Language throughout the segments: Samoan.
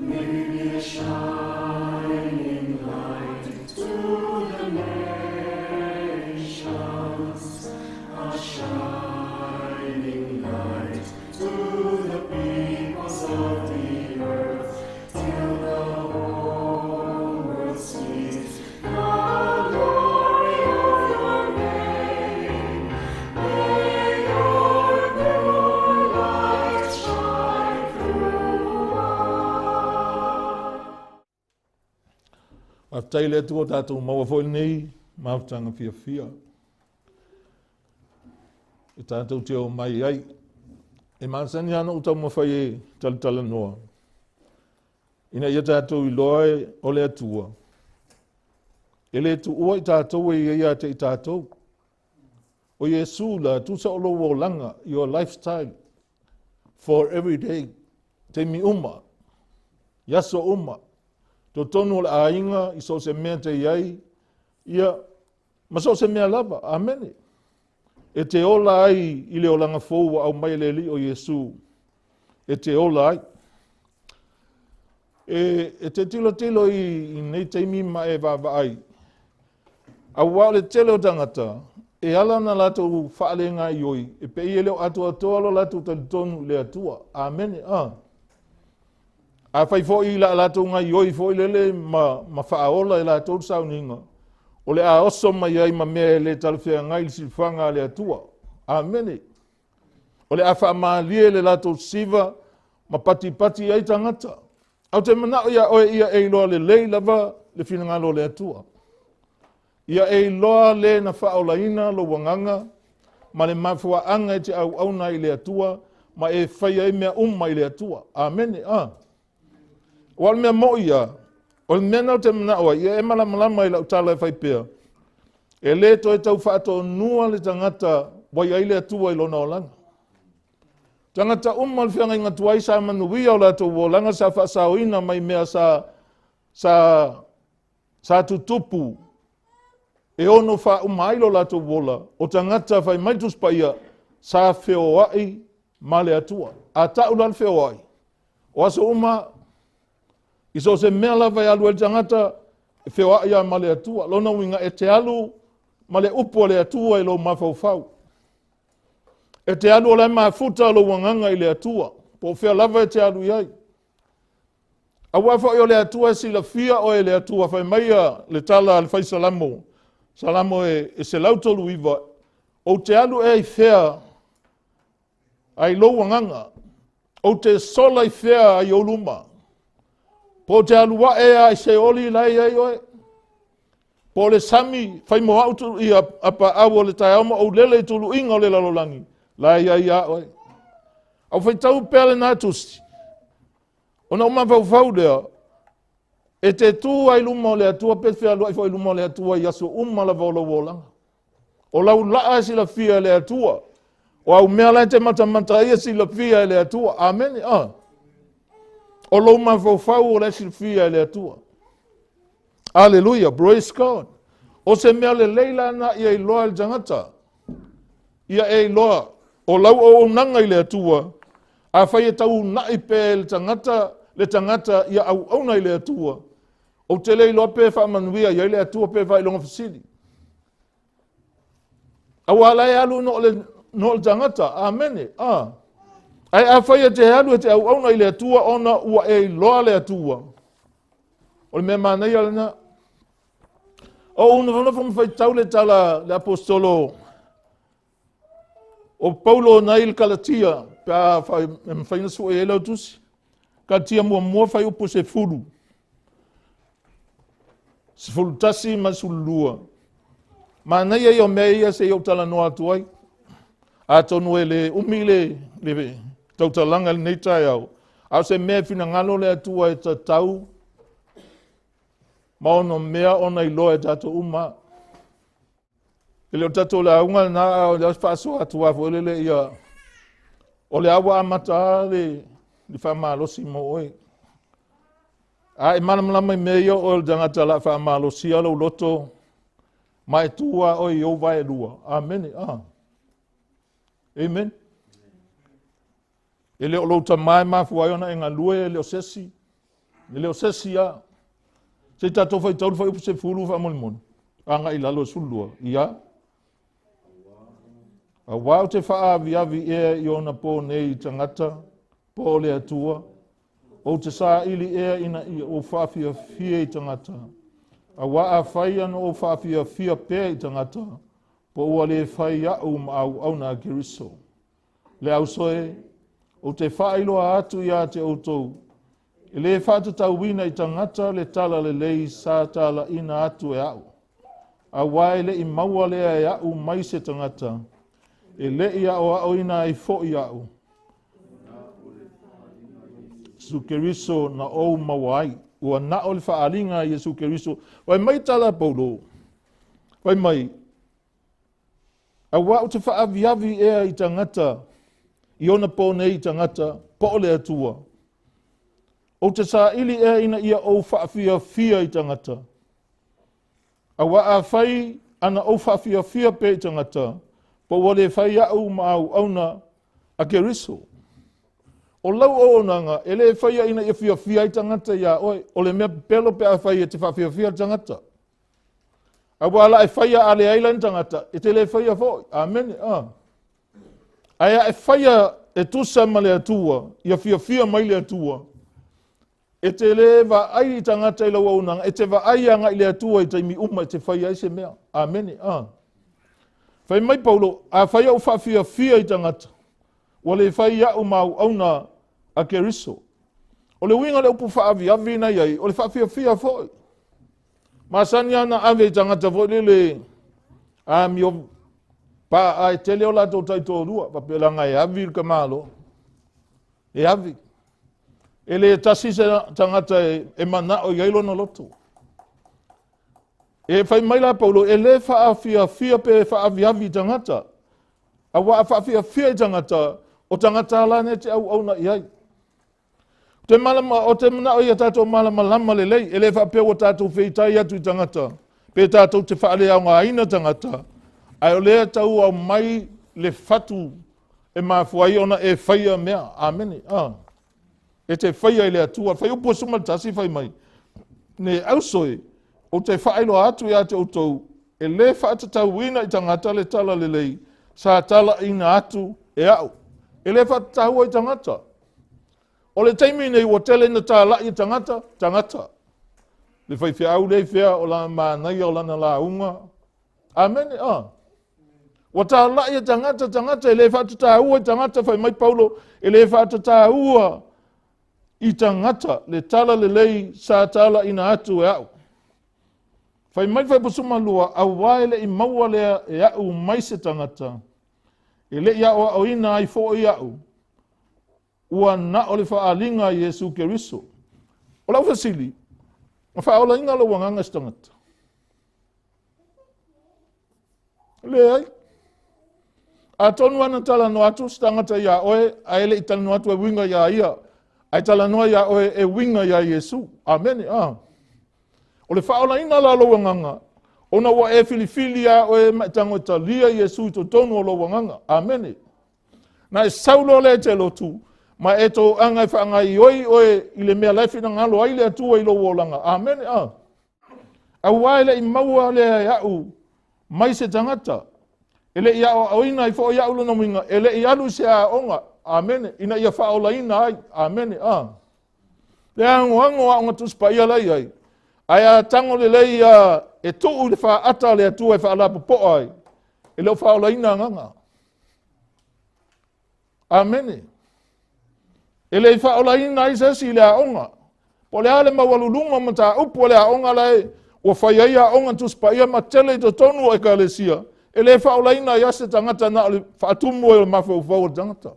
May we be a shining light to the nations, a shining light to the peoples of the earth, till the whole world sees the glory of your name. May your pure light shine through us. Faafetai i le Atua ua tatou maua foi lenei mafutaga fiafia e tatou te omai ai. E masani lava ona ou taumafai e talatalanoa ina ia tatou iloa o le Atua e le tuua i tatou e i ai ia te i tatou. O Iesu la, tusa o lou olaga, your lifestyle for every day, taimi uma, i aso uma, totonu o le aiga i so o se mea te i ai, ia, ma so o se mea lava. Amene. E te ola ai i le olaga fou ua aumai e le Alii o Iesu, e te ola ai. E, e te tilotilo i, i nei taimi ma e vaavaai, aua o le tele o tagata, e ala ona latou faalegaaioi, e pei e le o atoatoa lo latou talitonu i le Atua. Amene. Ah. Afai foi i la latou gaioi foi lele ma, ma faaola e latou le sauniga, o le a oso mai ai ma mea e le talafeagai i le silafaga a le Atua. Amene. O le a faamalie le latou siva ma patipati ai tagata. Ae ou te manao iā oe ia e iloa lelei lava le finagalo o le Atua. Ia e iloa le na faaolaina lou agaga ma le mafuaaga e te auauna ai i le Atua ma e fai ai mea uma i le Atua. Amene. Ah. Aua o le mea moi ia, o le mea na ou te manao ai, ia e malamalama i lau tala e fai pea, e le toe tau faatonua le tagata ua i ai le Atua i lona olaga. Tagata uma o le feagaiga tuai sa manuia o latou olaga sa faasaoina mai mea sa, sa, sa tutupu e ono faauma ai lo latou ola, o tagata fai mai le Tusi Paia, sa feoai ma le Atua. A tau la le feoai, o aso uma, i so o se mea lava e alu ai le tagata, e feoai lava ma le Atua. Lona uiga, e te alu ma le upu a le Atua i lou mafaufau. E te alu o la e mafuta lou agaga i le Atua, po o fea lava e te alu i ai. Aua foi o le Atua e silafia oe e le Atua, fai mai le tala a le fai Salamo, Salamo e, e 139, ou te alu ea i fea ai lou agaga, ou te sola i fea ai ou luma, po o te alu ae a i Seoli la e i ai oe, po o le sami fai mo au tu, ia apaau o le taeao ma ou lele i tuluiga o le lalolagi, la e i ai ia oe. Au faitau pea lena tusi, ona ou mafaufau lea, e te tu ai luma o le Atua pe fealuai foi i luma o le Atua i aso uma lava o lou olaga. O lau laa e silafia e le Atua. O au mea la e te matamata ai e silafia e le Atua. Amene. Ah. O lou mafaufau o la e silafia e le Atua. Aleluia. Praise God. O se mea lelei la na ia iloa e le tagata. Ia e iloa o lau auaunaga i le Atua, afai e tauuna'i pea e le tagata le tagata ia auauna i le Atua, ou te le iloa pe faamanuia i ai le Atua pe faailoga fesili. Aua la e alu no le, no le tagata. Amene. Ah. Ae afai e te alu e te auauna i le Atua ona ua e iloa le Atua. O le mea manaia lena. O ou nofonofo ma faitau le tala le aposetolo o Paulo na i le Kalatia, pe a e mafai ona sue ai lau tusi. Kalatia muamua fuaiupu 10. 11 ma le 12. Manaia ia o mea ia se i ou talanoa atu ai. Atonu e le umi le, le tautalaga i lenei taeao, a o se mea e finagalo le Atua e tatau ma ono mea ona iloa e tatou uma. E le o tatou lauga lena, a o le faasoa atu lava foi lele ia, o le a ua amata lava le, le faamalosi mo oe. A e malamalama i mea ia o oe o le tagata o le a faamalosia lou loto ma e tu lava oe i ou vaelua. Amene. Ah. Amen. E le o lou tama e mafua ai ona e galue, e le o se isi. E le o sesi a. Se i tatou faitau le fuaiupu 10 faamolemole. Agai i lalo 12. Ia. Auā ou te faaaviavi ea i ona po nei i tagata, po o le Atua, ou te saili ea ina ia ou faafiafia i tagata. Auā afai ana ou faafiafia pea i tagata, po ua le fai aʻu ma auauna a Keriso. Le auso e, ou te faailoa atu iā te outou, e lē faatatauina i tagata le tala lelei sa talaʻina atu e aʻu. Auā e leʻi maua lea e aʻu mai se tagata, e leʻi aʻoaʻoina ai foʻi aʻu. Iesu Keriso na ou maua ai. Ua na o le faaaliga a Iesu Keriso. Fai mai tala a Paulo, fai mai, Auā ou te faaaviavi ea i tagata, i ona po nei i tagata, po o le Atua. Ou te saili ea ina ia ou faafiafia i tagata. Auā afai ana ou faafiafia pea i tagata, po ua le fai aʻu ma auauna a Keriso. O lau auaunaga, e lē faia ina ia fiafia ai tagata iā oe, o le mea pepelo pe afai e te faafiafia le tagata. Auā la e faia a leai la ni tagata, e te lē faia foʻi. Amene. A. Ae a e faia e tusa ma le Atua, ia fiafia mai le Atua, e te lē vaai i tagata i lau auaunaga, e te vaai agai i le Atua i taimi uma e te faia ai se mea. Amene. A. Fai mai Paulo, afai ou faafiafia i tagata, ua le fai aʻu ma auauna a Keriso. O le uiga o le upu faaviavi na i ai, o le faafiafia foʻi. Masani lava ona ave i tagata foi lele amio paa e tele o latou taitoalua, faapea leaga e avi le tamaloa. E avi. E le tasi se tagata e manao i ai lona loto. E fai mai la Paulo, e le faafiafia pe faaviavi i tagata. Auā a faafiafia i tagata, o tagata la nei te auauna i ai. Te malama, o te manao ia tatou malamalama lelei, e le faapea ua tatou feitai atu i tagata, pe tatou te faaleaogaina tagata, ae o lea tau aumai le fatu e mafua ai ona e faia mea. Amene. Ah. E te faia i le Atua. Fuaiupu 11 fai mai, ne auso e, ou te faailoa atu iā te outou, e lē faatatauina i tagata le tala lelei sa talaʻina atu e aʻu. E lē faatataua i tagata. O le taimi nei ua tele ina talaʻi e tagata, tagata. Le faifeau lea i fea o lana manaia o lana lauga. Amene, a. Ua talaʻi e tagata, tagata, e lē faatataua i tagata, fai mai Paulo, e lē faatataua i tagata le tala lelei sa talaʻina atu e aʻu. Fai mai le fuaiupu 12, auā e leʻi maua lea e aʻu mai se tagata, e leʻi aʻoaʻoina ai foʻi aʻu, ua na o le faaaliga a Iesu Keriso. O lau fesili, na faaolaina lou agaga e se tagata? Leai. Atonu ana talanoa atu se tagata iā oe, ae le i talanoa atu e uiga iā ia, ae talanoa iā oe e uiga iā Iesu. Amene. Ah. O le faaolaina la o lou agaga, ona ua e filifili iā oe ma e tago e talia Iesu i totonu o lou agaga. Amene. Na e sau loa lea i te lotu, ma e toaga e faagaoioi oe i le mea la e finagalo ai le Atua i lou olaga. Amene. A. Auā e leʻi maua lea e aʻu mai se tagata, e leʻi aʻoaʻoina ai foʻi aʻu lona uiga, e leʻi alu i se aoga. Amene. Ina ia faaolaina ai. Amene. A. Le agoago aoga Tusi Paia la i ai, ae a tago lelei ia e tuu i le faaata a le Atua e faalapopoa ai, e le o faaolaina agaga. Amene. E le i faaolaina ai se isi i le aoga. Po o le a le maualuluga o mataupu a le aoga la e ua fai ai aoga Tusi Paia ma tele i totonu o ekalesia, e le faaolaina ai lava se tagata na o le faatumu ai o le mafaufau o le tagata.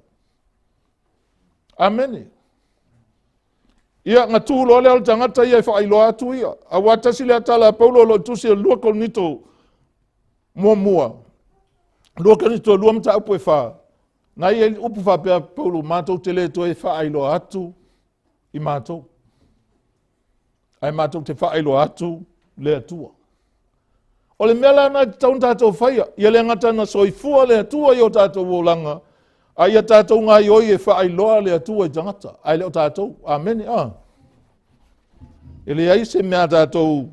Amene. Ia, na tu loa lea o le tagata ia e faailoa atu ia. Auā tasi lea tala a Paulo o lo o tusi e 2 Korinito muamua. 2 Korinito 2 mataupu e 4. Na ia i upu faapea Paulo, matou te le toe faailoa atu i matou. Ae matou te faailoa atu le Atua. O le mea la na e tatau ona tatou faia, ia le gata na soifua le Atua i o tatou olaga, a ia tatou gaioi e faailoa le Atua i tagata, ae le o tatou. Amene. A. E leai se mea a tatou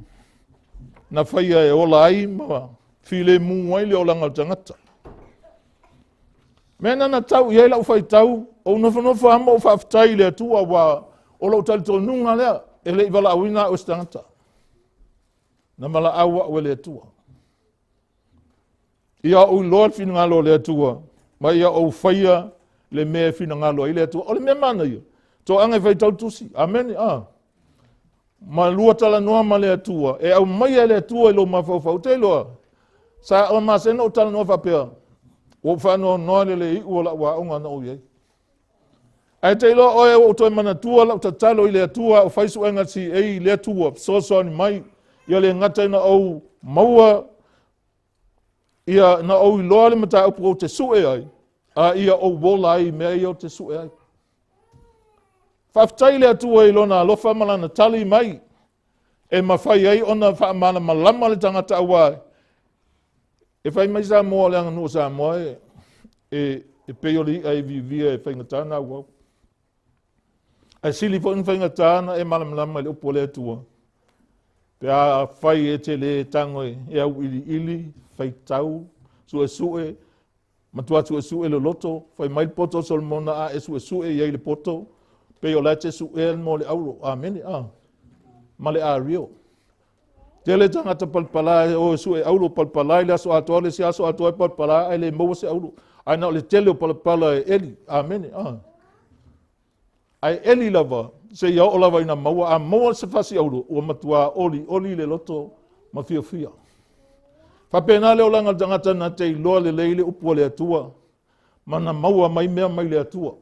na faia e ola ai ma filemu ai le olaga o le tagata. Mea na na tau i ai lau faitau, ou nofonofo lava ma ou faafetai i le Atua, aua o lou talitonuga lea, e le i valaauina au e se tagata. Na valaau au e le Atua. Ia ou iloa le finagalo o le Atua, ma ia ou faia le mea e finagalo ai le Atua. O le mea manaia, toaga e faitau tusi. Amene. Ah. Ma lua talanoa ma le Atua, e aumaia e le Atua i lou mafaufau. Te iloa, sa o masena ou talanoa faapea, ua ou faanoanoa le le iu o lau aoga na ou i ai. Ae te iloa oe ua ou toe manatua lau tatalo i le Atua o fai suega CA i le Atua, fesoasoani mai, ia le gata ina ou maua, ia na ou iloa le mataupu ou te sue ai, a ia ou ola ai i mea ia ou te sue ai. Faafetai i le Atua i lona alofa ma lana tali mai, e mafai ai ona faamalamalama le tagata aua e fai mai Samoa o le aganuu o Samoa e pei o le i'a e viivia e faigata ona auau. Ae sili foi ona faigata ona e malamalama i le upu a le Atua, pe a fai e te le tago e auiliili, faitau, suesue, matua suesue le loto, fai mai le poto o Solomona a e suesue i ai le poto, pei o la e te suea mo le auro. Amene. A. Ma le ario. Tele tagata palapala e o e sue auro palapala i le aso atoa, le isi aso atoa e palapala ae le maua se auro. Ae na o le tele o palapala e eli. Amene. A. Ae eli lava, seia oo lava ina maua, a maua se fasi auro, ua matua olioli le loto ma fiafia. Faapena le olaga o le tagata na te iloa lelei le upu a le Atua, ma na maua mai mea mai le Atua.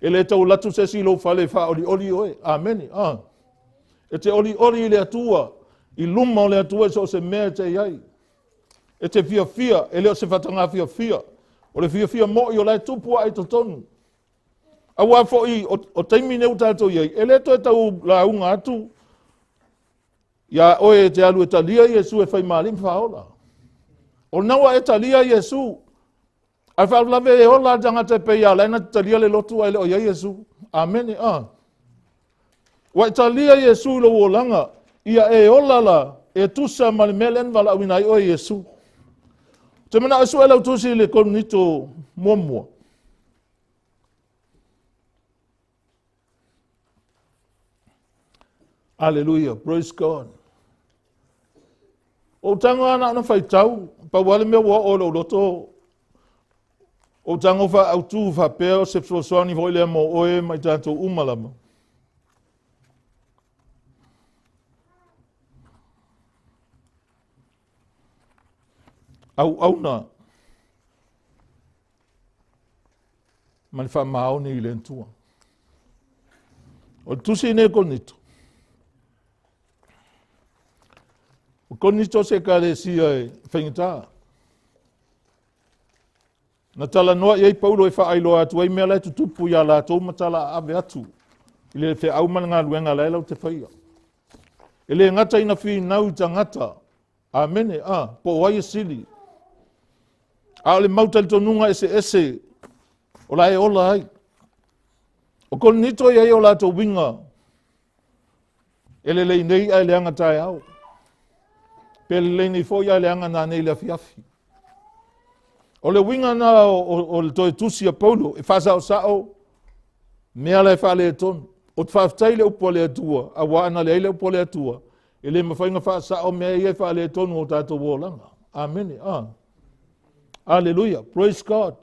E le tau alu atu se isi i lou fale e faaolioli oe. Amene. Ah. E te olioli i le Atua, i luma o le Atua i so o se mea e te i ai. E te fiafia, e le o se faataga fiafia. O le fiafia moi o la e tupu ae i totonu. Aua foi o taimi nei ua tatou i ai, e le toe tau lauga atu iā oe e te alu e talia Iesu e fai ma alii ma faaola. O lena ua e talia Iesu, ae faalavelave e ola le tagata e pei a la e na te talia le lotu ae le o i ai Iesu. Amene. Ah. Ua e talia Iesu i lou olaga, ia e ola la, e tusa ma le mea lea na valaauina ai oe e Iesu. Ou te manao e sue lau tusi i le Korinito muamua. Aleluia, praise God. O tago ana ona faitau, pau lava le mea ua oo i lou loto, o tago faaautu faapea o se fesoasoani foi lea mo oe ma i tatou uma lava. Auauna ma le faamaoni i le Atua. O le tusi nei o Korinito, o Korinito se ekalesia e faigata. Na talanoa i ai Paulo e faailoa atu ai mea la e tutupu iā latou ma tala ave atu i le feau ma le galuega la e lau te faia. E le gata ina finau i tagata, amene, a, po o ai e sili. A o le mau talitonuga eseese o la e ola ai. O Korinito e i ai o latou uiga e lelei nei ae leaga taeao. Pe lelei nei foi ae leaga nanei le afiafi. O le uiga na o le toe tusi a Paulo e faasaosao mea la e faaletonu. Ou te faafetai i le upu a le Atua, aua ana leai le upu a le Atua, e le mafai ona faasao mea ia e faaletonu o tatou olaga. Amene. Ah. Aleluia. Praise God.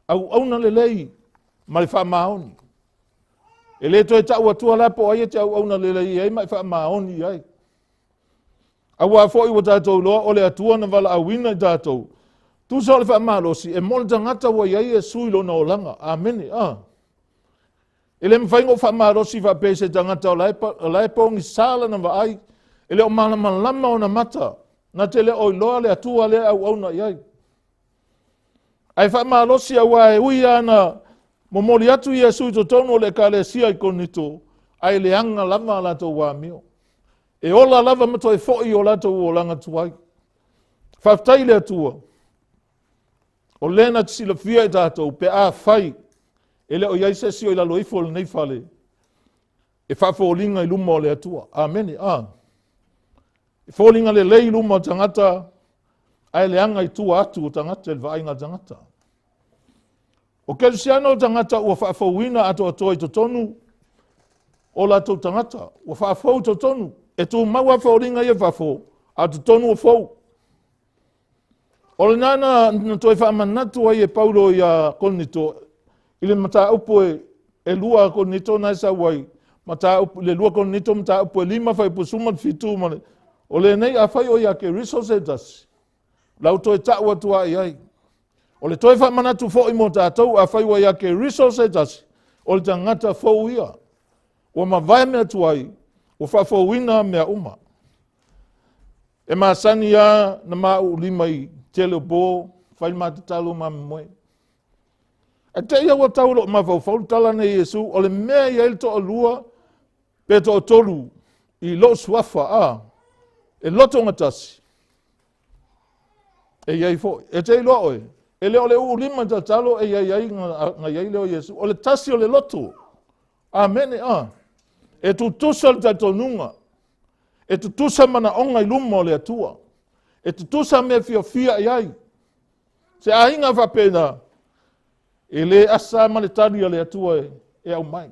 Auauna lelei ma le faamaoni. E le toe tau atua la po o ai e te auauna lelei ai ma e faamaoni i ai. Aua foi ua tatou iloa o le Atua na valaauina i tatou. Tusa o le faamalosi, e mo le tagata ua i ai Iesu i lona olaga. Amene. Ah. E le mafai ona ou faamalosi faapea i se tagata o la e pogisa lana vaai, e le o malamalama ona mata, na te le o iloa le Atua lea e auauna i ai. Ae faamalosi aua e ui lava na momoli atu Iesu i totonu o le ekalesia i Korinito, ae leaga lava a latou amio. E ola lava ma toe foi i o latou olaga tuai. Faafetai i le Atua, o lea na te silafia i tatou pe afai e le o i ai se isi o i lalo ifo o lenei fale. E faafoliga i luma o le Atua. Amene. A. E foliga lelei i luma o tagata, ae leaga i tua atu o tagata i le vaaiga a tagata. O Kerisiano o tagata ua faafouina atoatoa i totonu o latou tagata, ua faafou i totonu, e tumau lava foliga ia fafo, a o totonu ua fou. O lena na toe faamanatu ai e Paulo ia Korinito i le mataupu e 2 Korinito na e sau ai, mataupu, le 2 Korinito mataupu e 5 fuaiupu 17 ma le, o lenei afai o ia Keriso se tasi, lau toe tau atu ai ai. O le toe faamanatu foi mo tatou, afai ua ia Keriso se tasi, o le tagata fou ia. Ua mavae mea tuai, ua faafouina mea uma. E masani lava na maulima i tele o po, fai le matatalo ma moe. Ae te i ua tau loo mafaufau le tala nei Iesu, o le mea i ai le toalua pe toatolu i lou suafa, a, e loto gatasi, e i ai foi. E te iloa oe, e le o le uulima tatalo e i ai ai na i ai lea o Iesu. O le tasi o le loto. Amene, a. E tutusa le talitonuga. E tutusa manaoga i luma o le Atua. E tutusa mea fiafia i ai. Se aiga faapena, e le asa ma le tali a le Atua e aumai.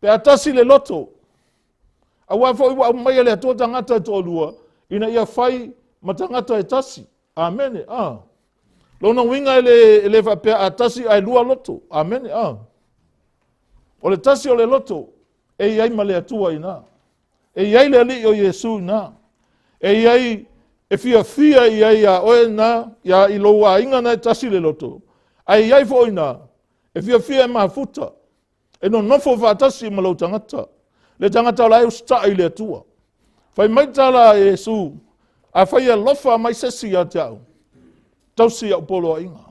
Pe a tasi le loto, aua foi ua aumai e le Atua tagata e toalua, ina ia fai ma tagata e tasi. Amene, a. Lona uiga e le faapea a tasi ae lua loto. Amene, a. O le tasi o le loto, e i ai ma le Atua i ina. E i ai le Alii o Iesu i ina. E i ai, e fiafia i ai ia oe na, ia i lou aiga na e tasi le loto. Ae i ai foi ina, e fiafia e mafuta, e nonofo faatasi ma lou tagata. Le tagata o la e usitai i le Atua. Fai mai tala a Iesu, afai e alofa mai se isi ia te au, tausi au poloaiga.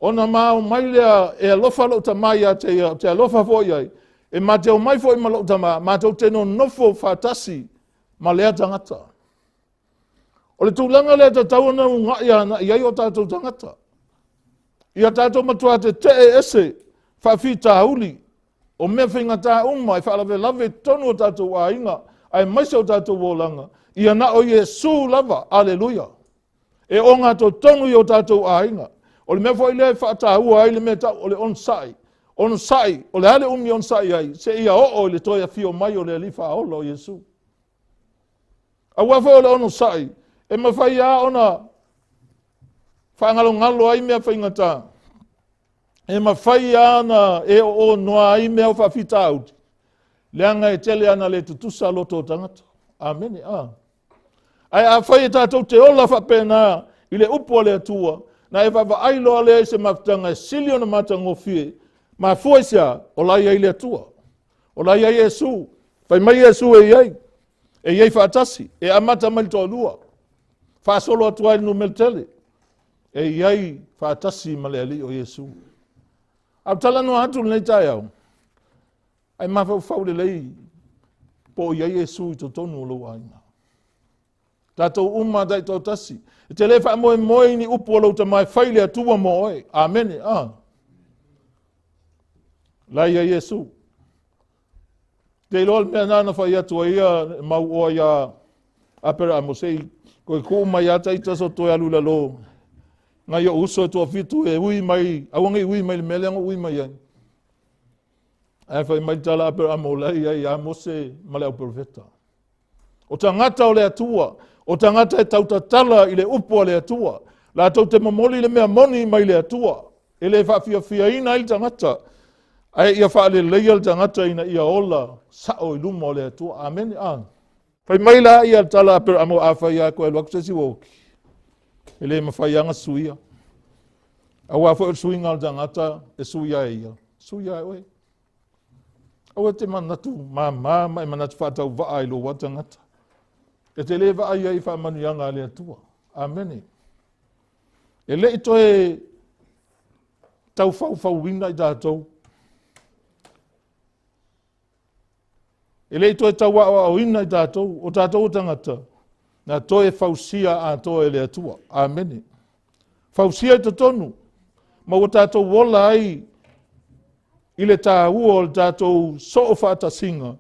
Ona ma omai lea e alofa lou tama ia te ia, te alofa foi ai, e ma te omai foi ma lou tama, matou te nonofo faatasi ma lea tagata. O le tulaga lea tatau ona ugai agai ai o tatou tagata. Ia tatou matua tetee ese faafitauli o mea faigata uma e faalavelave i totonu o tatou aiga, aemaise o tatou olaga, ia na o Iesu lava, aleluia, e ogatotonu i o tatou aiga. O le mea foi lea e faataua ai le mea tau o le onosai. Onosai, o le a le umi onosai ai, seia oo i le toe afio mai o le Alii Faaola o Iesu. Aua foi o le onosai, e mafai lava ona faagalogalo ai mea faigata. E mafai lava ona e oonoa ai mea o faafitauli, leaga e tele ana le tutusa loto o tagata. Amene. A. Ae afai e tatou te ola faapena i le upu a le Atua, na e vaavaai loa lea i se mafutaga e sili ona matagofie, mafua i se a? O la i ai le Atua. O la i ai Iesu. Fai mai Iesu e i ai. E i ai faatasi. E amata mai le toalua. Faasolo atu ai le numera tele. E i ai faatasi ma le Alii o Iesu. A o talanoa atu lenei taeao, ae mafaufau lelei po o i ai Iesu i totonu o lou aiga. Tatou uma taitoatasi. E te le faamoemoe i ni upu o lou tama e fai le Atua mo oe. Amene. A. La ia Iesu. Te iloa le mea na fai atu ai ia mau oa ia Aperamo se i koe kuu mai ata i taso toe alu lalo. Ngai o uso e toafitu e ui mai, aua nei ui mai le mea lea na ui mai ai. Ae fai mai le tala Aperamo la ia ia Mose ma le au profeta. O tagata o le Atua, o tagata e tautatala i le upu a le Atua, latou te momoli le mea moni mai le Atua, e le faafiafiaina ai le tagata, ae ia faaleleia le tagata ina ia ola sao i luma o le Atua. Amene. A. Fai mai la ia le tala a Aperamo, afai lava koe alu atu se isi ua oki, e le mafai lava ona suia. Aua foi o le suiga o le tagata e suia e ia, suia e oe. Aua te manatu māmā ma e manatu faatauvaa i lou tagata. E te le vaai ai i faamanuiaga a le Atua. Amene. E le i toe taufaufauina i tatou. E le i toe tauaoaoina i tatou, o tatou o tagata, na toe fausia atoa e le Atua. Amene. Fausia i totonu, ma ua tatou ola ai i le tāua o le tatou soo faatasiga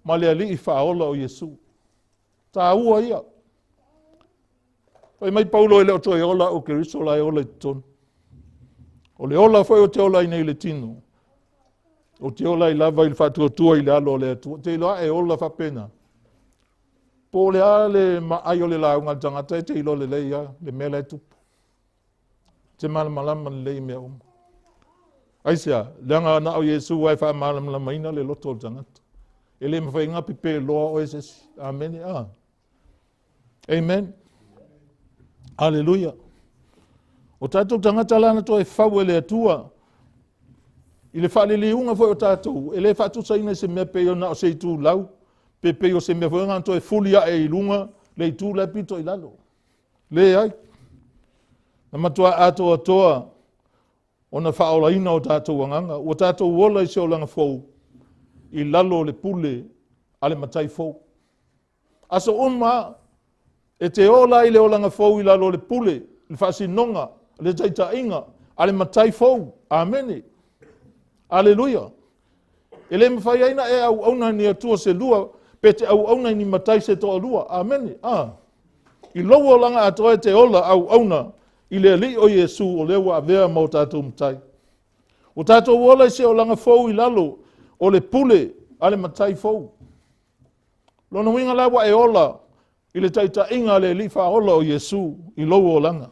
ma le Alii Faaola o Iesu. Tāua ia. Fai mai Paulo e le o toe ola o Keriso la e ola i totonu. O le ola foi o te ola ai nei le tino. O te ola ai lava i le faatuatua i le alo o le Atua. Te iloa e ola faapena. Po o le a le maai o le lauga a le tagata e te iloa lelei lava le mea la e tupu. Te malamalama lelei i mea uma. Aisea? Leaga na o Iesu lava e faamalamalamaina le loto o le tagata. E le mafai ona pepeloa oe e se isi. Amene. Ah. Amen. Aleluia. O tatou tagata la na toe fau e le Atua i le faaliliuga foi o tatou, e le faatusaina i se mea pei ona o se itulau, pe pei o se mea foi na toe fuli ae i luga le itu la e pito i lalo. Leai. Na matua atoatoa ona faaolaina o tatou agaga. Ua tatou ola i se olaga fou i lalo o le pule a le Matai fou. Aso uma e te ola ai le olaga fou i lalo o le pule, le faasinoga, le taitaiga a le Matai fou. Amene. Aleluia. E le mafai ai na e auauna ni Atua se lua, pe te auauna i ni matai se toalua. Amene. Ah. I lou olaga atoa e te ola auauna i le Alii o Iesu o lea ua avea ma o tatou matai. Ua tatou ola i se olaga fou i lalo o le pule a le Matai fou. Lona uiga la ua e ola i le taitaiga a le Alii Faaola o Iesu i lou olaga.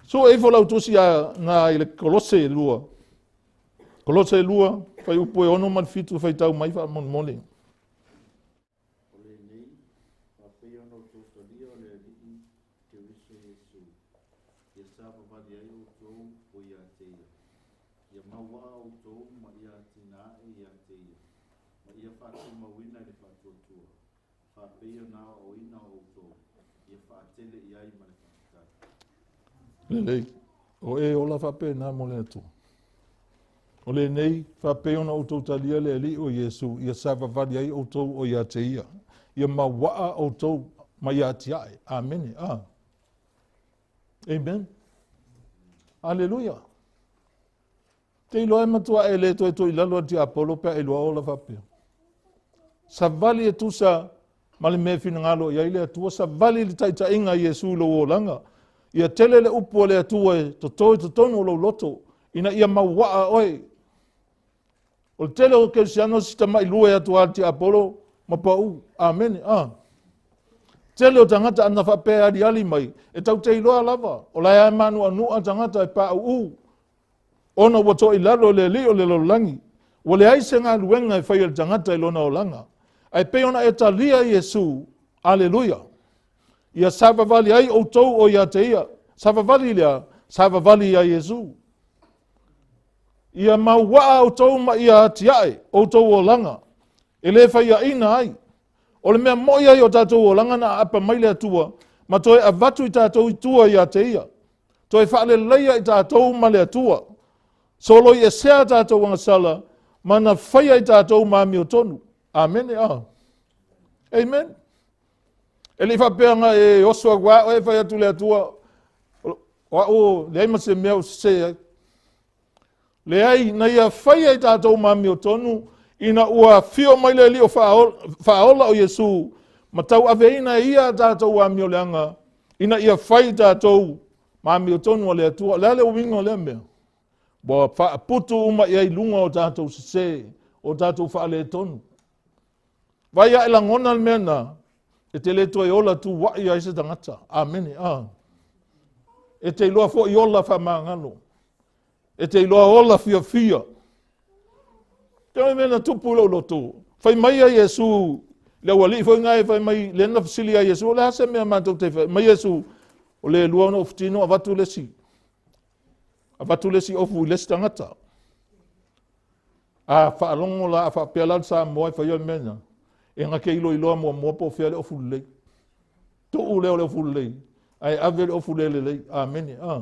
Sue ifo lau tusi a na i le Kolose 2. Kolose 2, fuaiupu e 6 ma le 7 faitau mai faamolemole. O lenei, faapei ona outou talia o le Alii Keriso Iesu, ia savavali ai outou o ia te ia. Ia mauaa outou ma ia atinae ia te ia, ma ia faatumauina i le faatuatua, faapei ona aoaoina outou, ia faatele i ai ma le faafetai. Lelei. O e ola faapena mo le Atua. O lenei, faapei ona outou talia le Alii o Iesu, ia savavali ai outou o ia te ia. Ia mauaa outou ma ia atiae. Amene. Ah. Amen. Aleluia. Te iloa e matua e le toe toi lalo a tiapolo pe a iloa ola faapea. Savali e tusa ma le mea e finagalo i ai le Atua, savali le taitaiga a Iesu i lou olaga. Ia tele le upu a le Atua e toto i totonu o lou loto, ina ia mauaa oe. O le tele o kerisiano si tama'i lue atu a le tiapolo ma pau. Amene. Ah. Tele o tagata ana faapea e aliali mai, e tau te iloa lava, o la e a manuanua tagata e pauu, ona ua to'i lalo le alii o le lalolagi. Ua leai se galuega e faia e le tagata i lona olaga. Ae pei ona e talia Iesu, aleluia, ia savavali ai outou o ia te ia. Savavali lea, savavali ia Iesu. Ia mauaa outou ma ia atiae outou olaga, e le faiaina ai. O le mea moi ai o tatou olaga na aapa mai le Atua, ma toe avatu i tatou i tua ia te ia. Toe faaleleia i tatou ma le Atua. Soloi esea tatou agasala, ma na faia i tatou ma amiotonu. Amene. Ah. Amen. E le i faapea na e oso au a oe fai atu le Atua, o au leai ma se mea o sese ai. Leai, na ia faia i tatou ma amiotonu, ina ua afio mai le Alii o faaola o Iesu, ma tauaveina e ia a tatou amioleaga, ina ia fai i tatou ma amiotonu a le Atua. O le a le uiga o lea mea? Ua faaputu uma i ai luga o tatou sese, o tatou faaletonu. Vai ae lagona le mea na, e te le toe ola tuai ai se tagata. Amene. Ah. E te iloa foi ola faamagalo. E te iloa ola fiafia. Te o mea na tupu i lou loto. Fai mai a Iesu, le aualii foi nga e fai mai, le na fesili a Iesu, o le a se mea matou te fai mai Iesu, o le lua ona ofu tino avatu le isi. Avatu le isi ofu i le isi tagata. A faalogo la, a faapea la le Samoa e faia le mea lena, e na te iloiloa muamua po o fea le ofu lelei. Tuu lea o le ofu lelei, ae ave le ofu le lelei. Amene. Ah.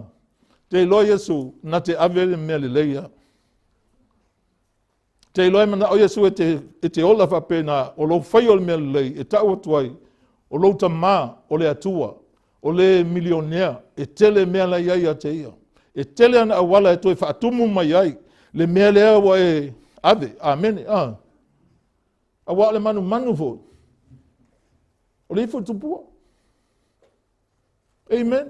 Te iloa Iesu, na te ave le mea lelei a. Te iloa e manao Iesu e te, e te ola faapena, o lou faia o le mea lelei, e tau atu ai, o lou tamā, o le Atua, o le milionea, e tele mea la i ai ia te ia. E tele ana auala e toe faatumu mai ai. le mea lea ua e ave. Amene. A. Auā o le manumanu foi, o le ifo i tupua. Amen.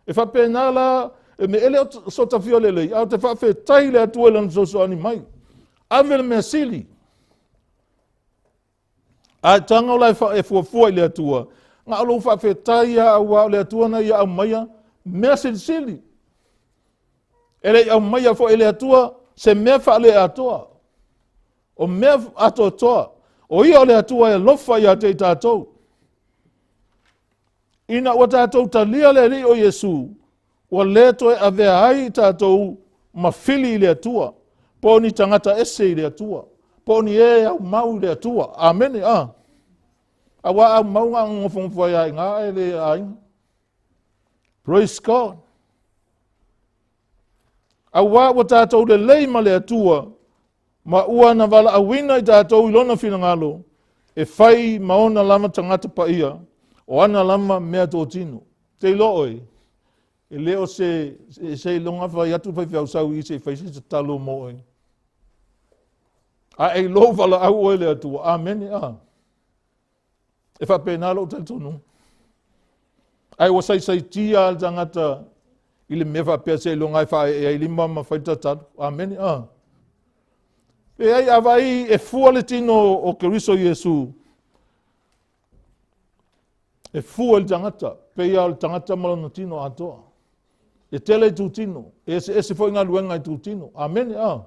E faapena la, e me ele o so tafia lelei, a o te faafetai le Atua i lana fesoasoani mai. Ave le mea sili. A e taga o la e fuafua i le Atua, na o lou faafetai ia auā o le Atua na ia aumaia mea silisili. E le i aumaia foi e le Atua se mea faaleatoa. O mea atoatoa, o ia o le Atua e alofa ia te i tatou. Ina ua tatou talia le Alii o Iesu, ua le toe avea ai i tatou ma fili i le Atua, po o ni tagata ese i le Atua, po o ni e aumau i le Atua. Amene, a. Auā aumau na o nofonofo ai lava i ina ae le aiga. Praise God. Auā ua tatou lelei ma le Atua, ma ua na valaauina i tatou i lona finagalo, e fai ma ona lava tagata paia, o ana lava mea totino. Te iloa oe, e le o se, se iloga fai atu faifeau sau i se i fai se tatalo mo oe. A e ilou valaau oe le Atua. Amene, a. E faapena lou talitonuga. Ae ua saisaitia le tagata i le mea faapea seiloga e faaee ai lima ma fai tatalo. Amene. Ah. Leai, a vaai e fua le tino o Keriso Iesu, e fua i le tagata, pei lava o le tagata ma lona tino atoa. E tele itutino, e eseese foi galuega i itutino. Amene, a.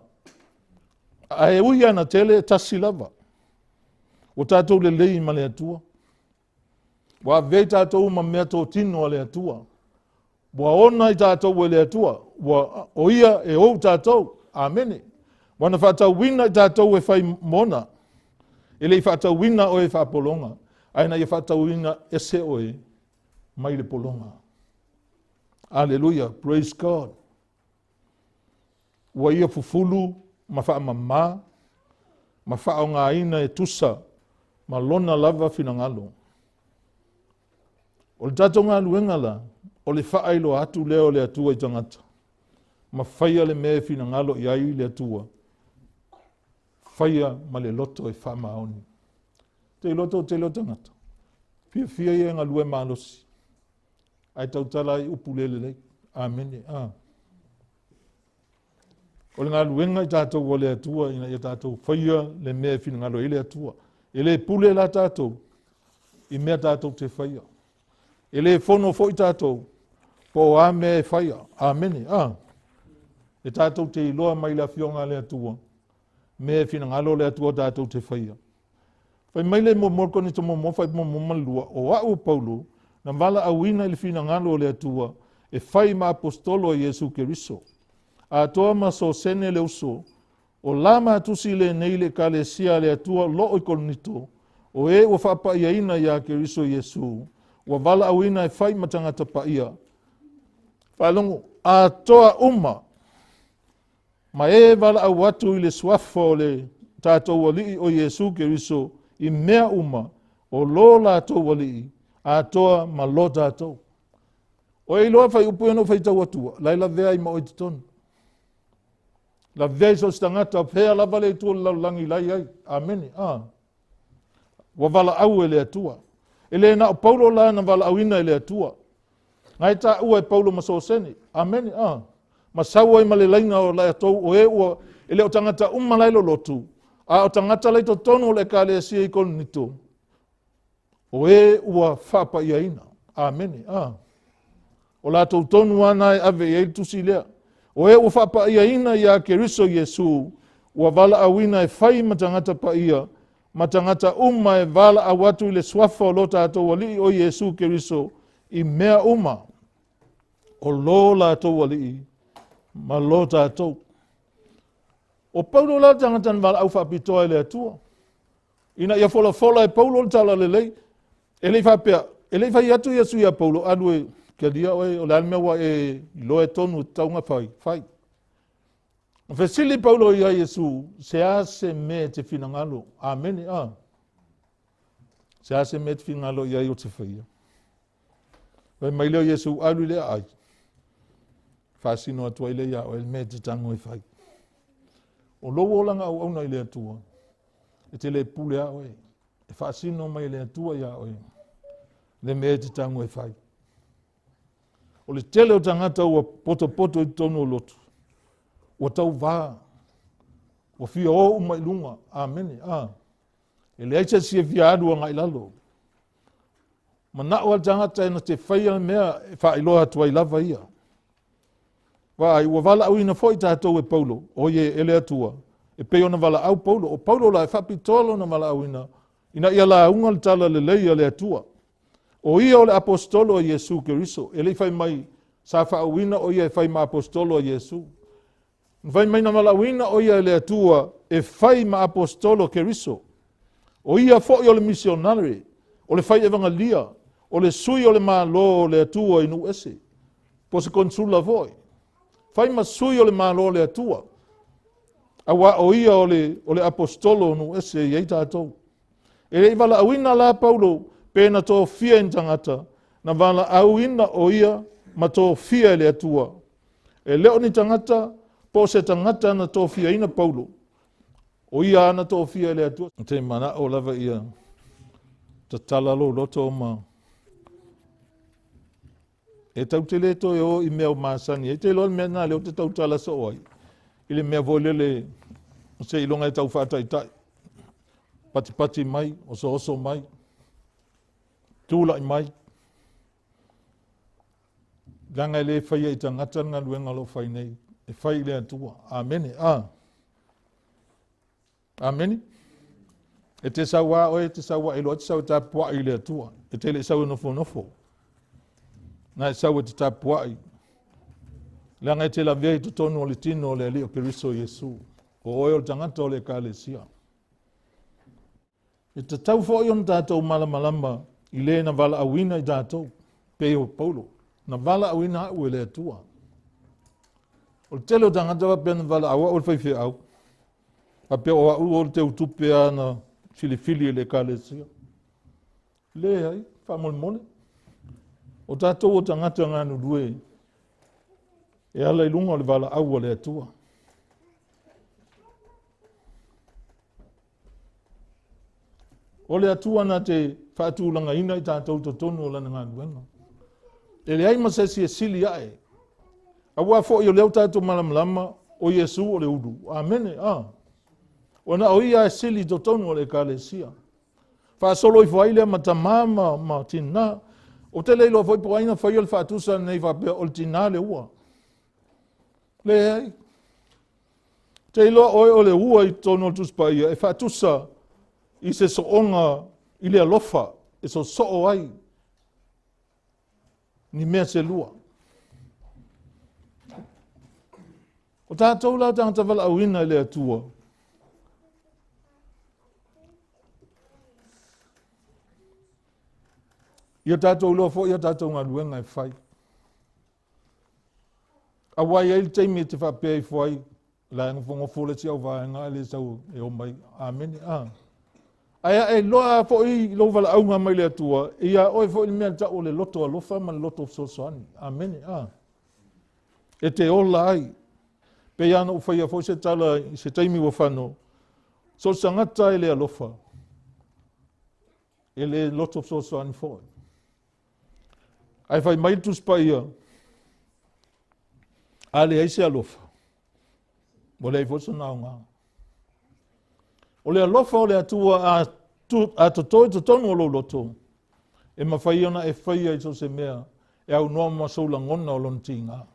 Ae ui lava ina tele, e tasi lava. Ua tatou lelei ma le Atua. Ua avea i tatou ma mea totino a le Atua. Ua ona i tatou e le Atua. Ua, o ia e ou tatou. Amene. Ua na faatauina i tatou e fai mona. E le i faatauina oe e faapologa, ae na ia faatauina ese oe mai le pologa. Aleluia, praise God. Ua ia fufulu ma faamama ma faaaogaina e tusa ma lona lava finagalo. O le tatou galuega la, o le faailoa atu lea o le Atua i tagata, ma faia le mea e finagalo i ai le Atua, faia ma le loto e faamaoni. Te iloa toatele o tagata, fiafia ia e galue malosi, ae tautala ai upu le lelei. Amene. Ah. O le galuega i tatou a le Atua ina ia tatou faia le mea e finagalo ai le Atua. E le pule la tatou i mea tatou te faia. E le fono foi tatou po o a mea e faia. Amene. Ah. E tatou te iloa mai le Afioga a le Atua mea e finagalo le Atua tatou te faia. Fai mai le muamua Korinito muamua fuaiupu muamua ma le lua, o a'u o Paulo, na valaauina i le finagalo o le Atua e fai ma aposetolo a Iesu Keriso, atoa ma Sosene le uso, o la matusi lenei i le Ekalesia a le Atua o loo i Korinito, o e ua faapaiaina iā Keriso Iesu, ua valaauina e fai ma tagata paia. Faalogo, atoa uma Ma e valaau atu i le suafa o le tatou Alii o Iesu Keriso i mea uma, o lo latou Alii, atoa ma lo tatou. O e iloa fuaiupu ia na ou faitau atua, la e lavea ai ma oe i totonu. Lavea i so o se tagata, fea lava le itu o le lalolagi la i ai. Amene. Ah. Ua valaau e le Atua. E le na o Paulo la na valaauina e le Atua. Na e taua e Paulo ma Sosene. Amene. Ah. Ma sau ai ma le laina o latou o e ua e le o tagata uma la e lolotu, a o tagata la i totonu o le Ekalesia i Korinito, o e ua faapaiaina. Amene. Ah. O latou tonu lava na e ave i ai le tusi lea. O e ua faapaiaina iā Keriso Iesu, ua valaauina e fai ma tagata paia, ma tagata uma e valaau atu i le suafa o lo tatou Alii o Iesu Keriso i mea uma, o lo latou Alii ma lo tatou. O Paulo la le tagata na valaau faapitoa e le Atua. Ina ia folafola e Paulo le talalelei. E le i faapea, e le i fai atu Iesu iā Paulo, alu e kelia oe, o le a le mea ua e iloa e tonu e tatau ona fai, fai. Na fesili Paulo iā Iesu, se a se mea e te finagalo? Amene, a. Se a se mea e te finagalo i ai o te faia? Fai mai lea o Iesu, alu i le aai. Faasino atu ai lea iā oe le mea e te tago e fai. O lou olaga auauna i le Atua, e te le pule a oe, e faasino mai e le Atua iā oe le mea e te tago e fai. O le tele o tagata ua potopoto i totonu o lotu, ua tauvā, ua fia o uma i luga. Amene. A. E leai se isi e fia alu agai i lalo. Manao a le tagata e na te faia le mea e faailoa atu ai lava ia. Vaai, ua valaauina foi tatou e Paulo, o ie e le Atua, e pei ona valaau Paulo. O Paulo la e faapitoa lona valaauina ina ia lauga le tala lelei a le Atua. O ia o le aposetolo a Iesu Keriso. E le i fai mai sa faauuina o ia e fai ma aposetolo a Iesu. Na fai mai na valaauina o ia e le Atua e fai ma aposetolo Keriso. O ia foi o le misionare, o le fai evagalia, o le sui o le Malo o le Atua i nuu ese. Po o se konsula foi. Fai ma sui o le Malo o le Atua. Auā o ia o le, o le aposetolo o nuu ese e i ai tatou. E le i valaauina la Paulo pe na tofia e ni tagata, na valaauina o ia ma tofia e le Atua. E le o ni tagata po o se tagata na tofiaina Paulo, o ia lava na tofia e le Atua. Te manao lava ia tatala lou loto ma e tau te le toe o i mea o masani ai. Te iloa le mea lena lea ou te tautala soo ai i le mea foi lele seiloga e tau faataitai, patipati mai, osooso mai, tulai mai. Leaga e le faia i tagata le galuega o lo o fai nei, e fai i le Atua. Amene. A. Amene. E te sau a oe, e te sau a iloa, e te sau e tapuai i le Atua. E te le i sau e nofonofo. Na e sau e te tapuai. Leaga e te lavea i totonu o le tino o le Alii o Keriso Iesu. O oe o le tagata o le Ekalesia. E tatau foi ona tatou malamalama i le na valaauina i tatou, pei o Paulo, na valaauina au e le Atua. O le tele o tagata faapea na valaau au e le faifeau, faapea o au o le teutupe lava na filifili e le Ekalesia. Leai, faamolemole. O tatou o tagata galulue e ala i luga o le valaau a le Atua. O le Atua na te faatulagaina i tatou i totonu o lana galuega. E leai ma se isi e sili ae. Aua foi o lea ua tatou malamalama o Iesu o le ulu. Amene. Ah. Ua na o ia e sili i totonu o le Ekalesia. Faasolo ifo ai lea ma tamā ma, ma tinā. Ou te le iloa foi po o ai na faia le faatusa lenei faapea o le tinā le ua. Leai. Te iloa oe o le ua i totonu o le Tusi Paia e faatusa i se sooga i le alofa e sosoo ai ni mea se lua. O tatou la tagata valaauina i le Atua, ia tatou iloa foi a tatou galuega e fai. Aua e i ai le taimi e te faapea ifo ai, la e nofonofo le isi au vaega ae le sau e o mai. Amene. A. Ae a e iloa foi i lou valaauga mai le Atua, e ia oe foi le mea e tau o le loto alofa ma le loto fesoasoani. Amene. A. E te ola ai. Pei lava ona ou faia foi se tala i se taimi ua fano, so o se tagata e le alofa, e le loto fesoasoani foi. Ae fai mai le Tusi Paia, a leai se alofa, ua leai foi sona aoga. O le alofa o le Atua a, tu, a toto i totonu o lou loto, e mafai ona e faia i so o se mea e aunoa ma sou lagona o lona tiga.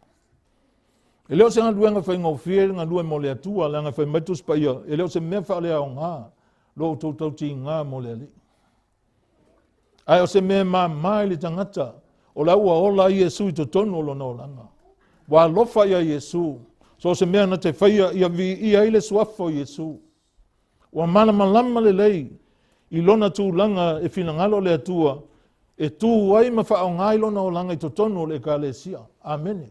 E le o se galuega faigofie le galue mo le Atua, leaga e fai mai Tusi Paia, e le o se mea faaleaoga lo outou tautiga mo le Alii. Ae o se mea e māmā i le tagata, o la ua ola ai Iesu i totonu o lona olaga. Ua alofa ia Iesu, so o se mea na te faia ia viia ai le suafa o Iesu. Ua malamalama lelei i lona tulaga e finagalo le Atua e tu ai ma faaaoga ai lona olaga i totonu o le Ekalesia. Amene.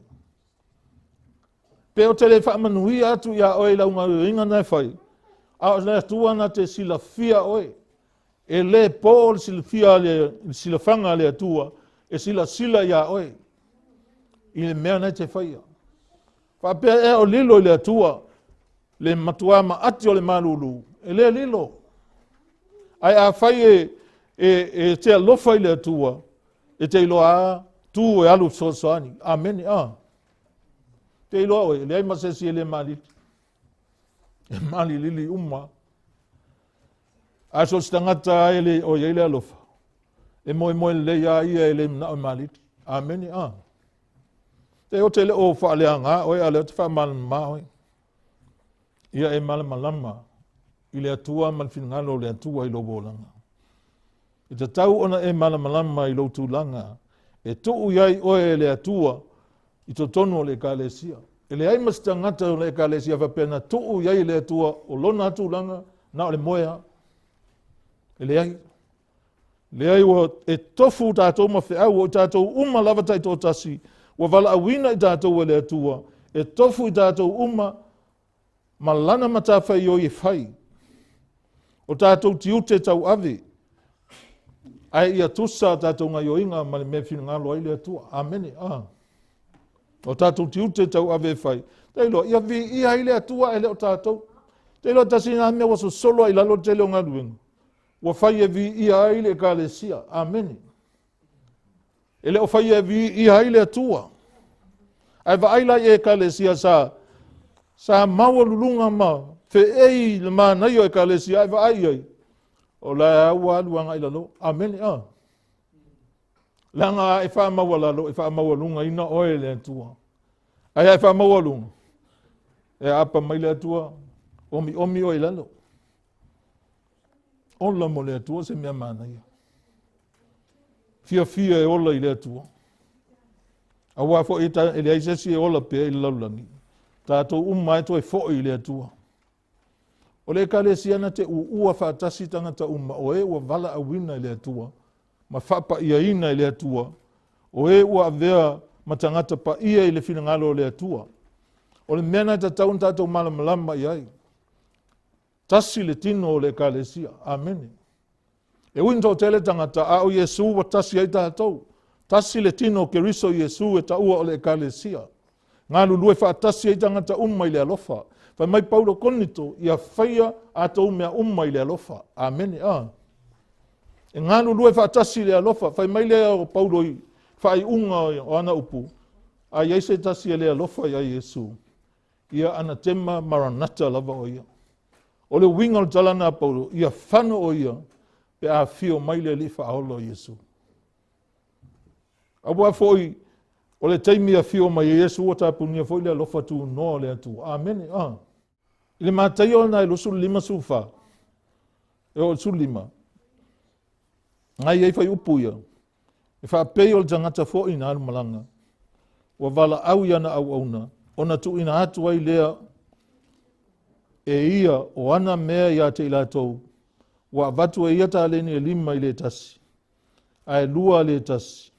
Pe ou te le faamanuia atu iā oe i lau gaoioiga na e fai, a o le Atua na te silafia oe. E le po le silafia le silafaga a le Atua e silasila iā oe i le mea na e te faia. Faapea ea o lilo i le Atua. Le matuā maati o le malulu, e le lilo. Ae afai e, e, e te alofa i le Atua, e te iloa a tu e alu fesoasoani. Amene. A. Te iloa oe, e leai ma se isi e le malili. E malilili uma. A so o se tagata e le o i ai le alofa, e moemoe lelei a ia e le manao e malili. Amene. A. Te o te le o faaleaga oe, a o lea ou te faamalamalama oe. Ia e malamalama i le Atua ma le finagalo o le Atua i lou olaga. E tatau ona e malamalama i lou tulaga e tuu i ai oe e le Atua i totonu o le Ekalesia. E leai ma se tagata o le Ekalesia faapea na tuu i ai e le Atua o lona tulaga na o le moe lava. E leai. Leai, ua e tofu tatou ma feau, o i tatou uma lava taitoatasi, ua valaauina i tatou e le Atua, e tofu i tatou uma ma lana matafaioi e fai. O tatou tiute tauave, ae ia tusa a tatou gaioiga ma le mea finagalo ai le Atua. Amene. Ah. O tatou tiute tauave e fai. Tailoa, ia viia ai le Atua e le o tatou. Tailoa tasi nā mea ua sosolo ai lalo tele o galuega. Ua fai e viia ai le Ekalesia. Amene. E le o fai e viia ai le Atua. Ae vaai la i Ekalesia sa, sa maualuluga ma feei le manaia o Ekalesia, ae vaai i ai, o la ua alu agai lalo. Amene. A. Leaga a e faamaualalo, e faamaualugaina oe e le Atua. Ae a e faamaualuga, e aapa mai le Atua, omiomi oe i lalo. Ola mo le Atua se mea manaia. Fiafia e ola i le Atua. Auā foi e leai se isi e ola pea i le lalolagi. Tatou uma e toe foi i le Atua. O le Ekalesia na te uua faatasi tagata uma o e ua valaauina e le Atua ma faapaiaina e le Atua, o e ua avea ma tagata paia i le finagalo o le Atua. O le mea na e tatau ona tatou malamalama i ai. Tasi le tino o le Ekalesia. Amene. E ui ina toatele tagata, a o Iesu ua tasi ai tatou. Tasi le tino o Keriso Iesu e taua o le Ekalesia. Galulue faatasi ai tagata uma i le alofa. Fai mai Paulo Konito, ia faia a tou mea uma i le alofa. Amene. A. E galulue faatasi i le alofa. Fai mai lea o Paulo i faaiuga o ana upu, a i ai se tasi e le alofa ia Iesu, ia anatema Maranata lava o ia. O le uiga o le tala na a Paulo, ia fano o ia pe a afio mai le Alii Faaola o Iesu. Auā foi o le taimi e afio mai ai Iesu ua tapunia foi le alofa tunoa o le Atua. Amene. Ah. I le Mataio na e 25 14, e oo i le 15, na i ai faiupu ia, E faapei o le tagata foi na alu malaga, ua valaau i ana auauna, ona tuuina atu ai lea e ia o ana mea ia te i latou, ua avatu e ia taleni e lima i le tasi, ae lua le tasi,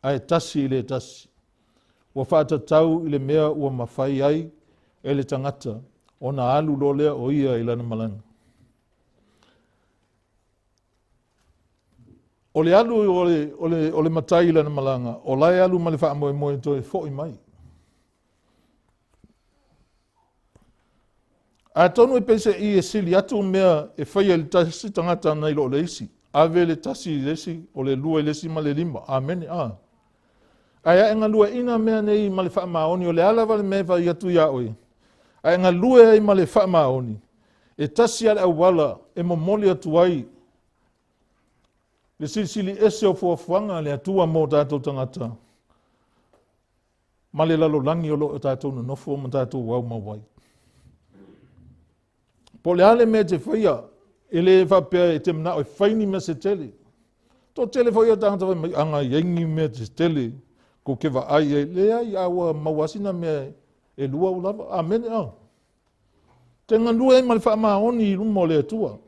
ae tasi i le tasi. Ua faatatau i le mea ua mafai ai e le tagata ona alu loa lea o ia i lana malaga. O le alu o le, o le, o le matai i lana malaga, o la e alu ma le faamoemoe toe foi mai. Atonu e peiseai e sili atu mea e faia i le tasi tagata nai lo le isi. Ave le tasi i le isi, o le lua i le isi ma le lima. Amene. A. Ae a e galueaiina mea nei ma le faamaoni, o le a lava le mea e fai atu iā oe, a e galue ai ma le faamaoni, e tasi lava le auala e momoli atu ai le silisili ese o fuafuaga a le Atua mo tatou tagata ma le lalolagi o lo o tatou nonofo ma tatou aumau ai. Po o le a le mea e te faia, e le faapea e te manao e fai ni mea se tele. Toatele foi o tagata fai mai, aga i ai ni mea se tele, kou te vaai ai. Leai, a ua maua lava sina mea e lua ua lava. Amene, a. Te galue ai ma le faamaoni i luma o le Atua.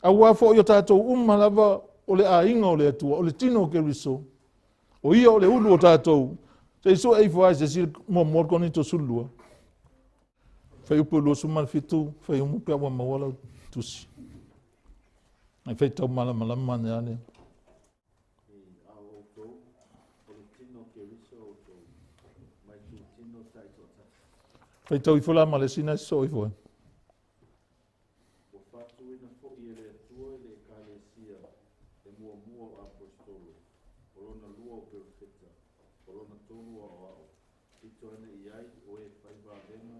Auā foi o tatou uma lava o le aiga o le Atua, o le tino o Keriso, o ia o le ulu o tatou. Se i sue ifo lava i se isi muamua o le Korinito 12. Fuaiupu 27, faiumu pe a ua maua lau tusi. Ai faitau malamalama ane lava lea. A o outou, o le tino o Keriso outou, ma itutino taitoatasi. Faitau ifo la ma le isi na sosoo ifo ai. Ua faatuina foi e le Atua i le Ekalesia le muamua o Aposetolo, o lona lua o Perofeta, o lona tolu o Aoao, pito ane i ai o e fai vavega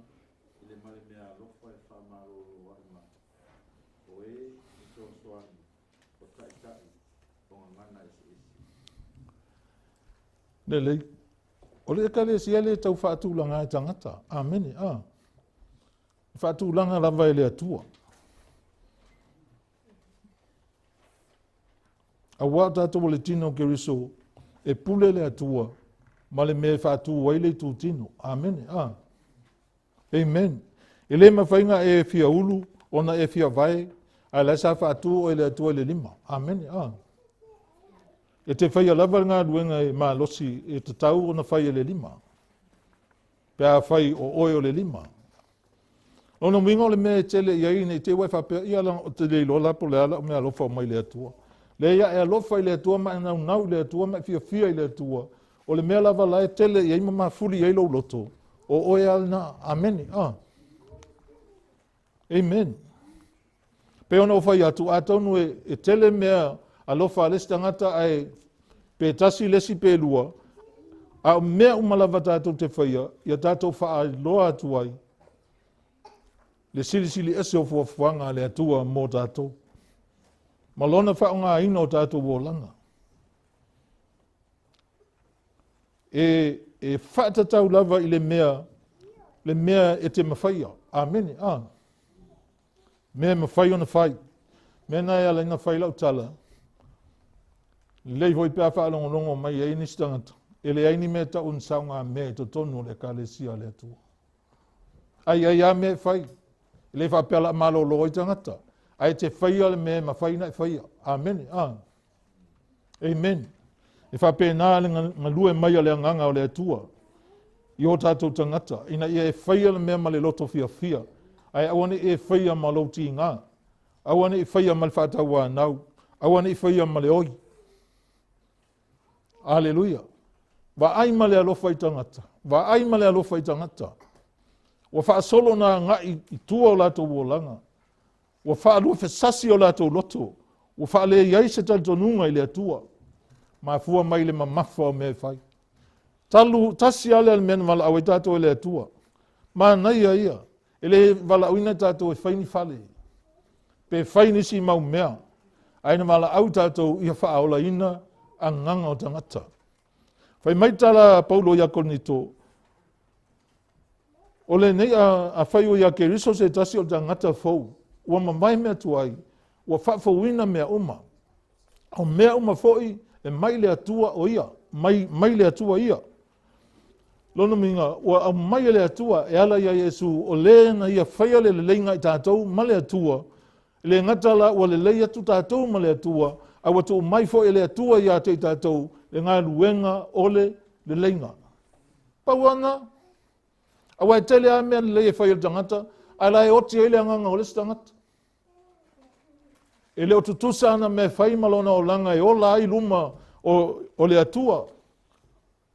i le ma le meaalofa e faamalolo ai mai, o e fesoasoani, o taitai, o gagana eseese. Lelei. O le Ekalesia le tau faatulaga e tagata. Amene. A. E faatulaga lava e le Atua. Auā o tatou o le tino o Keriso, e pule le Atua ma le mea e faatū ai le itutino. Amene. A. Amen. E le mafai ona e fia ulu ona e fia vae, ae la e sa faatū oe e le Atua i le lima. Amene. A. E te faia lava le galuega e malosi e tatau ona fai e le lima. Pe afai o oe o le lima. Lona uiga o le mea e tele i ai nei te ua e faapea, ia la, ou te le iloa la po o le a lau mea alofa o mai le Atua. Leai, a e alofa i le Atua ma e naunau i le Atua ma e fiafia i le Atua, o le mea lava la e tele i ai ma mafuli i ai lou loto, o oe lava lena. Amene. Ah. Amen. Pei ona ou fai atu, atonu e, e tele mea alofa a le isi tagata ae pe tasi le isi pe lua, a o mea uma lava tatou te faia, ia tatou faailoa atu ai le silisili ese o fuafuaga a le Atua mo tatou, ma lona faaaogaina o tatou olaga. E, e faatatau lava i le mea, le mea e te mafaia. Amene. A. Mea e mafai ona fai. Mea na e ala ai ona fai lau tala, lelei foi pe a faalogologo mai ai nisi tagata, e leai ni mea e tau o ni saogamea i totonu o le Ekalesia a le Atua. Ai ai lava mea e fai. E le faapea o le a malolo ai tagata, ae te faia le mea e mafai ona e faia. Amene. A. Amen. E faapena le galue mai a le agaga o le Atua i o tatou tagata, ina ia e faia le mea ma le loto fiafia, ae aua ne i e faia ma lou tigā, aua ne i faia ma le faatauanau, aua ne i faia ma le oi. Aleluia. Vaai ma le alofa i tagata, vaai ma le alofa i tagata. Ua faasolo ona agai i tua o latou olaga. Ua faaluafesasi o latou loto, ua faaleai ai se talitonuga i le Atua. Mafua mai le mamafa o mea e fai. Talu, tasi lava lea le mea na valaau ai tatou e le Atua. Manaia ia, e le valaauina tatou e fai ni fale, pe fai nisi mau mea, ae na valaau tatou ia faaolaina agaga o tagata. Fai mai tala a Paulo ia Korinito, O lenei a, afai ua ia Keriso se tasi o le tagata fou, ua mamae mea tuai, ua faafouina mea uma. O mea uma foi e mai le Atua o ia, mai, mai le Atua ia. Lona uiga, ua aumai e le Atua e ala ia Iesu, o le na ia faia le leleiga i tatou ma le Atua, e le gata la ua lelei atu tatou ma le Atua, a ua tuu mai foi e le Atua ia te i tatou le galuega o le leleiga. Pau lava lena. Aua e tele lava mea lelei e fai e le tagata, ae la e oti ai le agaga o le isi tagata. E le o tutusa ana mea e fai ma lona olaga e ola ai luma o, o le Atua.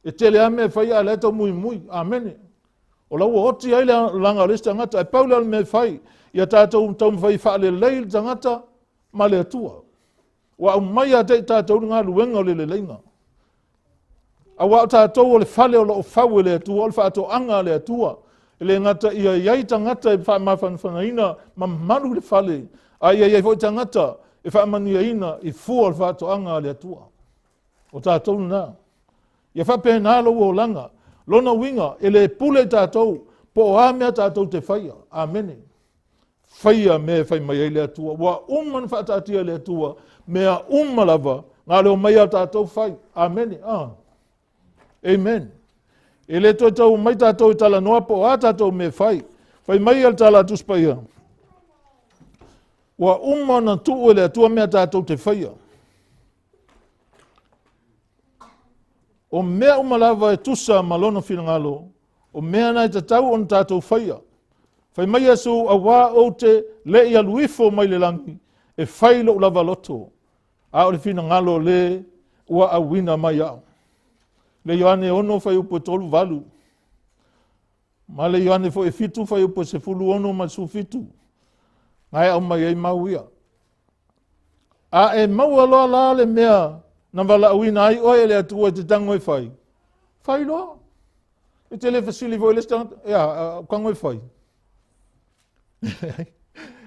E tele lava mea e fai ae la e taumuimui. Amene. O la ua oti ai le olaga o le isi tagata. E pau lea o le mea e fai, ia tatou taumafai e faalelei le tagata ma le Atua. Ua aumai ia te i tatou le galuega o le leleiga. Aua o tatou o le fale o lo o fau e le Atua, o le faatoaga a le Atua. E le gata ia i ai tagata e faamafanafanaina ma malu le fale, a ia i ai foi tagata e faamanuiaina i fua o le faatoaga a le Atua. O tatou lena. Ia faapena lou olaga. Lona uiga, e le pule i tatou, po o a mea tatou te faia. Amene. Faia mea e fai mai ai le Atua. Ua uma ona faataatia e le Atua mea uma lava, na o le omai a tatou fai. Amene. Ah. Amen. E le toe tau mai tatou i talanoa po o a tatou mea fai. Fai mai le tala a Tusi Paia. Ua uma ona tuu e le Atua mea tatou te faia. O mea uma lava e tusa ma lona finagalo, o mea na e tatau ona tatou faia. Fai mai Iesu, auā ou te le i alu ifo mai le lagi e fai lou lava loto, a o le finagalo o le ua auina mai au. Le Ioane 6 fuaiupu e 38. Ma le Ioane foi e 7 fuaiupu e 16 ma le 17, na e aumai ai mau ia. A e maua loa la le mea na valaauina ai oe e le Atua e te tago e fai, fai loa. E te le fesili foi i le isi tagata, ia, tago e fai.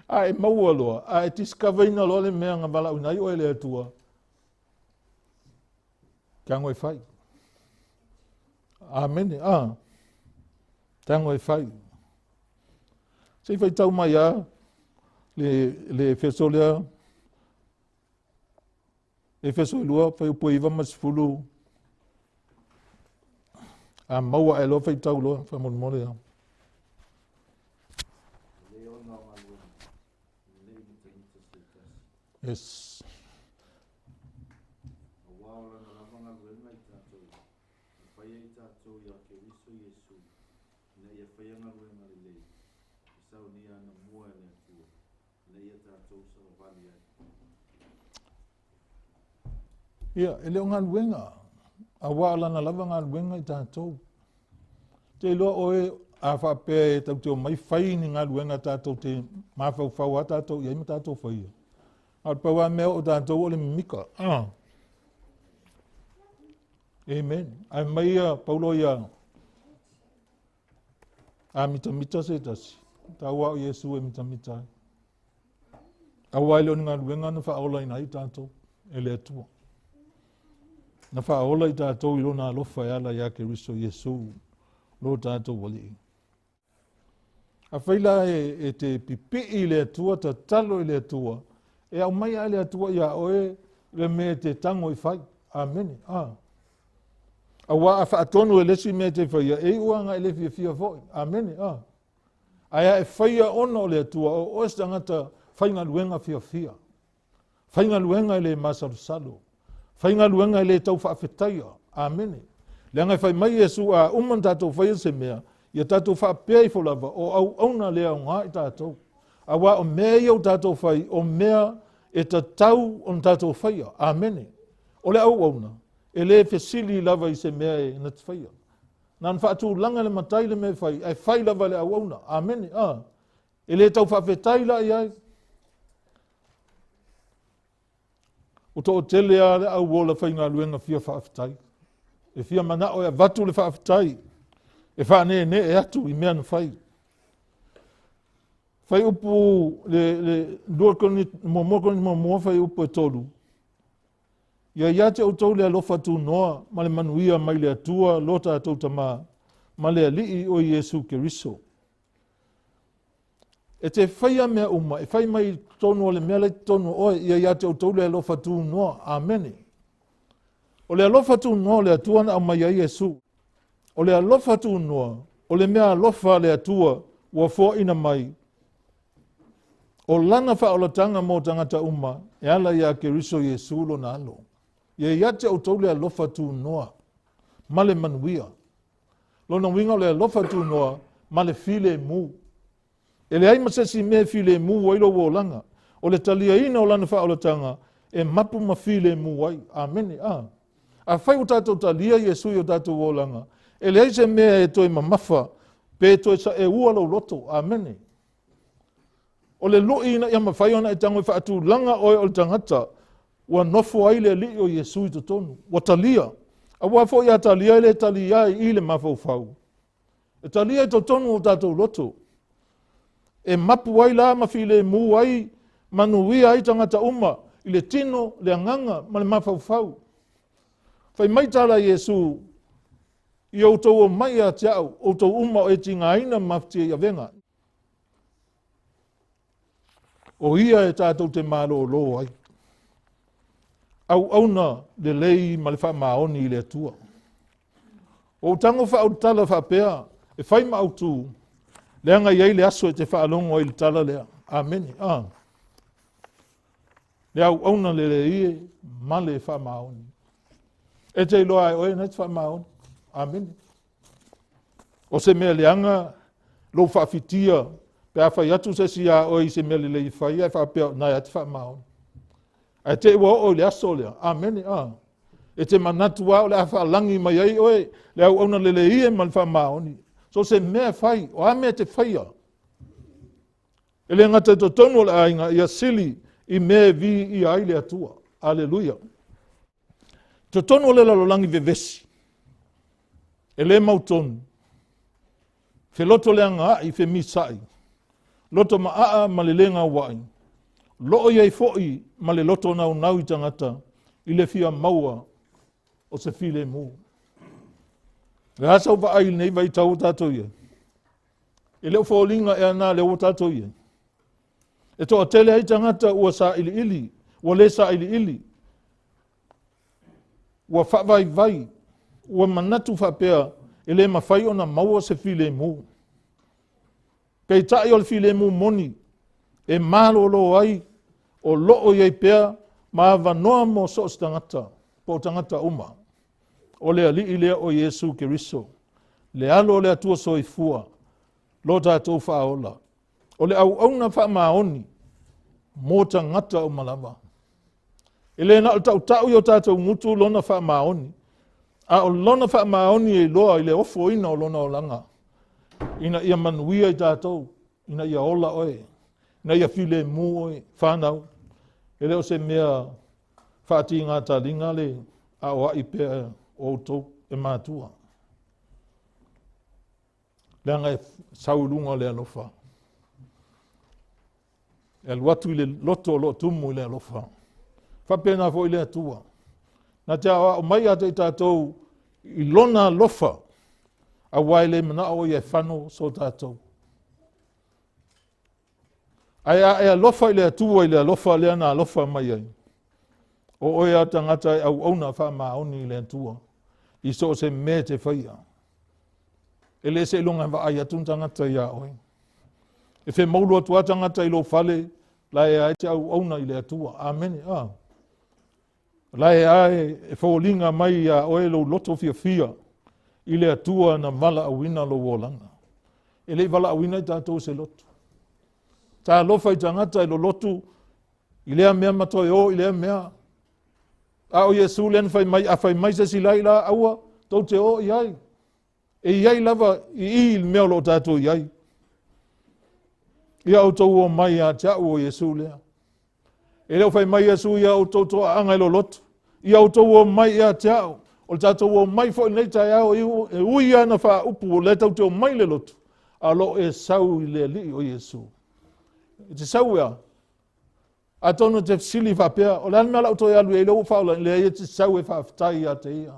A e maua loa, a e discover-ina loa le mea na valaauina ai oe e le Atua, tago e fai. Amene. A. Tago e fai. Se i faitau mai a le Efeso lea. Efeso e 2, fuaiupu e 9 ma 10. A maua ae loa faitau loa, faamolemole a. Yes. Aua o lana lava galuega i tatou, na faia i tatou ia Keriso Iesu, ina ia faia galuega lelei, e saunia anamua e le Atua, ina ia tatou savavali ai. Ia, e le o galuega, aua o lana lava galuega i tatou. Te iloa oe a faapea e tatou te omai fai ni galuega tatou te mafaufau lava tatou i ai ma tatou faia. A o le pau lava mea o tatou o le mimika. Ah. Amen. Ae mai ia Paulo ia a mitamita se tasi, taua o Iesu e mitamita ai. Aua e le o ni galuega na faaolaina ai tatou e le Atua. Na faaola i tatou i lona alofa e ala ia Keriso Iesu, lo tatou Alii. Afai la e te pipii i le Atua, tatalo i le Atua, e aumai lava e le Atua ia oe le mea e te tago e fai. Amene. Ah. Aua a faatonu e le isi mea e te faia, e iu lava ina e le fiafia foi. Amene. Ah. Ae a e faia ona o le Atua, o oe se tagata faigaluega fiafia. Faigaluega e le masalosalo. Faigaluega e le tau faafetaia. Amene. Leaga e fai mai Iesu a uma ona tatou faia se mea, ia tatou faapea ifo lava, o auauna le aoga i tatou. Aua o mea ia ua tatou fai, o mea e tatau ona tatou faia. Amene. O le auauna, e le fesili lava i se mea e na te faia. Na ona faatulaga e le matai le mea e fai, ae fai lava e le auauna. Amene. A. E le tau faafetai la i ai. Ua toatele lava le auola faigaluega fia faafetai. E fia manao e avatu le faafetai, e faaneenee atu i mea na fai. Fuaiupu le 2 Korinito muamua fuaiupu e 3. Ia ia te outou le alofa tunoa ma le manuia mai le Atua lo tatou Tamā ma le Alii o Iesu Keriso. E te faia mea uma, e fai mai i totonu o le mea la i totonu o oe, ia ia te outou le alofa tunoa. Amene. O le alofa tunoa o le Atua na aumai ai Iesu. O le alofa tunoa, o le mea alofa a le Atua ua foaina mai. O lana faaolataga mo tagata uma e ala iā Keriso Iesu lona Alo. Ia ia te outou le alofa tunoa ma le manuia. Lona uiga o le alofa tunoa ma le filemu. E leai ma se isi mea e filemu ai lou olaga. O le taliaina o lana faaolataga e mapu ma filemu ai. Amene. A. Afai ua tatou talia Iesu i o tatou olaga, e leai se mea e toe mamafa pe toe saeua lou loto. Amene. O le lui ina ia mafai ona e tago e faatulaga oe o le tagata ua nofo ai le Alii o Iesu i totonu, ua talia. Aua foi a talia e le talia ai i le mafaufau. E talia i totonu o tatou loto. E mapu ai la ma filemu ai, manuia ai tagata uma i le tino, le agaga ma le mafaufau. Fai mai tala Iesu, ia outou omai ia te au, outou uma o e tigaina ma mafatia i avega. O ia e tatou te malōlō ai. Auauna lelei ma le faamaoni i le Atua. Ua ou tago faaulutala faapea e fai ma autū, leaga e i ai le aso e te faalogo ai i le tala lea. Amene. Ah. Le auauna lelei e ma le faamaoni. E te iloa ai oe na e te faamaoni. Amene. O se mea leaga lou faafitia pe a fai atu se isi iā oe i se mea lelei e fai ae faapea na e te faamaoni. Ae te i ua oo i le aso lea. Amene. Ah. E te manatu lava o le a faalagi mai ai oe le auauna lelei e ma le faamaoni. So se mea e fai, o a mea e te faia, e le gata i totonu o le aiga, ia sili i mea e viia ai le Atua. Aleluia. Totonu o le lalolagi vevesi, e le mautonu, felotoleagaai, femisa'i, loto maaa ma le le gauai, loo i ai fo'i ma le loto naunau i tagata i le fia maua o se filemu. O le a sau vaai i lenei vaitau o tatou i ai? E le o foliga ea na lea ua tatou i ai? E toatele ai tagata ua sailiili, ua le sailiili, ua faavaivai, ua manatu faapea e le mafai ona maua se filemu. Peitai o le filemu moni e malolo ai o loo i ai pea ma avanoa mo so o se tagata po o tagata uma. O le Alii lea o Iesu Keriso, le Alo o le Atua Soifua, lo tatou Faaola. O le auauna faamaoni mo tagata uma lava. E le na o le tautau i o tatou gutu lona faamaoni, a o lona faamaoni e iloa i le ofoina o lona olaga, ina ia manuia i tatou, ina ia ola oe, ina ia filemu oe, fanau. E le o se mea faatiga taliga le aoai pea o outou e matua. Leaga e sau i luga o le alofa. E alu atu i le loto o lo o tumu i le alofa. Faapena foi le Atua. Na te aoao mai ia te i tatou i lona alofa, aua e le manao o ia e fano so tatou. Ae a e alofa i le Atua i le alofa lea na alofa mai ai, o oe a tagata e auauna faamaoni i le Atua i so o se mea e te faia. E le seiloga e vaai atu ni tagata iā oe. E femaulu atu lava tagata i lou fale, la e a e te auauna i le Atua. Amene. Ah. La e a e foliga mai iā oe lou loto fiafia i le Atua na valaauina lou olaga. E le i valaauina i tatou se lotu. Talofa i tagata e lolotu i lea mea ma toe o i lea mea. A o Iesu lea na fai mai, a fai mai se isi la i la, aua, tou te o i ai. E i ai lava i i i le mea o lo o tatou i ai. Ia outou o mai ia te au o Iesu lea. E le o fai mai Iesu ia outou toaaga e lolotu. Ia outou o mai ia te au. O le tatou o mai foi lenei taeao e ui lava na faaupu o lea tatou te o mai le lotu, a o lo o e sau i le Alii o Iesu. E te sau ea? Atonu e te fesili faapea, o le a le mea o le a ou toe alu i ai lea ua faaola, leai e te sau e faafetai ia te ia.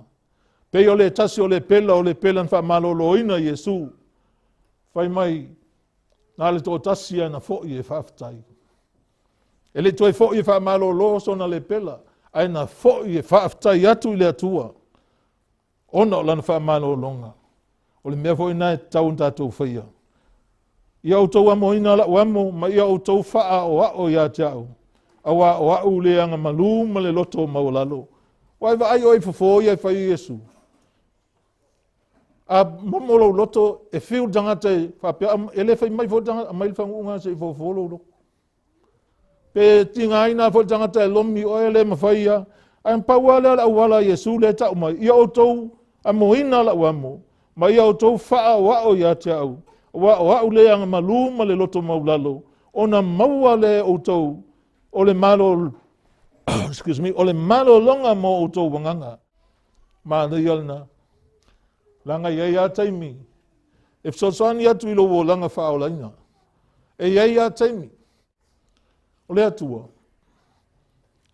Pei o le tasi o le pela o le pela na faamaloloina Iesu. Fai mai, na le toatasi lava na foi e faafetai. E le toe foi e faamalolo sona lepela, ae na foi e faafetai atu i le Atua ona o lana faamalologa. O le mea foi lena e tatau ona tatou faia. Ia outou amoina lau amo ma ia outou faaaoao ia te au, auā o au le agamalu ma le loto maualalo. Ua e vaai oe i fofo ia e fai e Iesu? A momo lou loto, e fiu le tagata e faapea, e le fai mai foi le tagata, aumai le faguuga se i fofo lou loto. Pe tigaina foi le tagata e lomi oe, le mafai ia. Ae na pau lava lea o le auala a Iesu lea e tau mai, ia outou amoina lau amo, ma ia outou faaoao ia te au, aua o au le agamalu ma le loto maulalo, ona maua lea e outou o le malo, excuse me, o le malologa mo outou agaga. Manaia lena. Leaga e i ai lava taimi e fesoasoani atu i lou olaga faaolaina. E i ai lava taimi. O le Atua,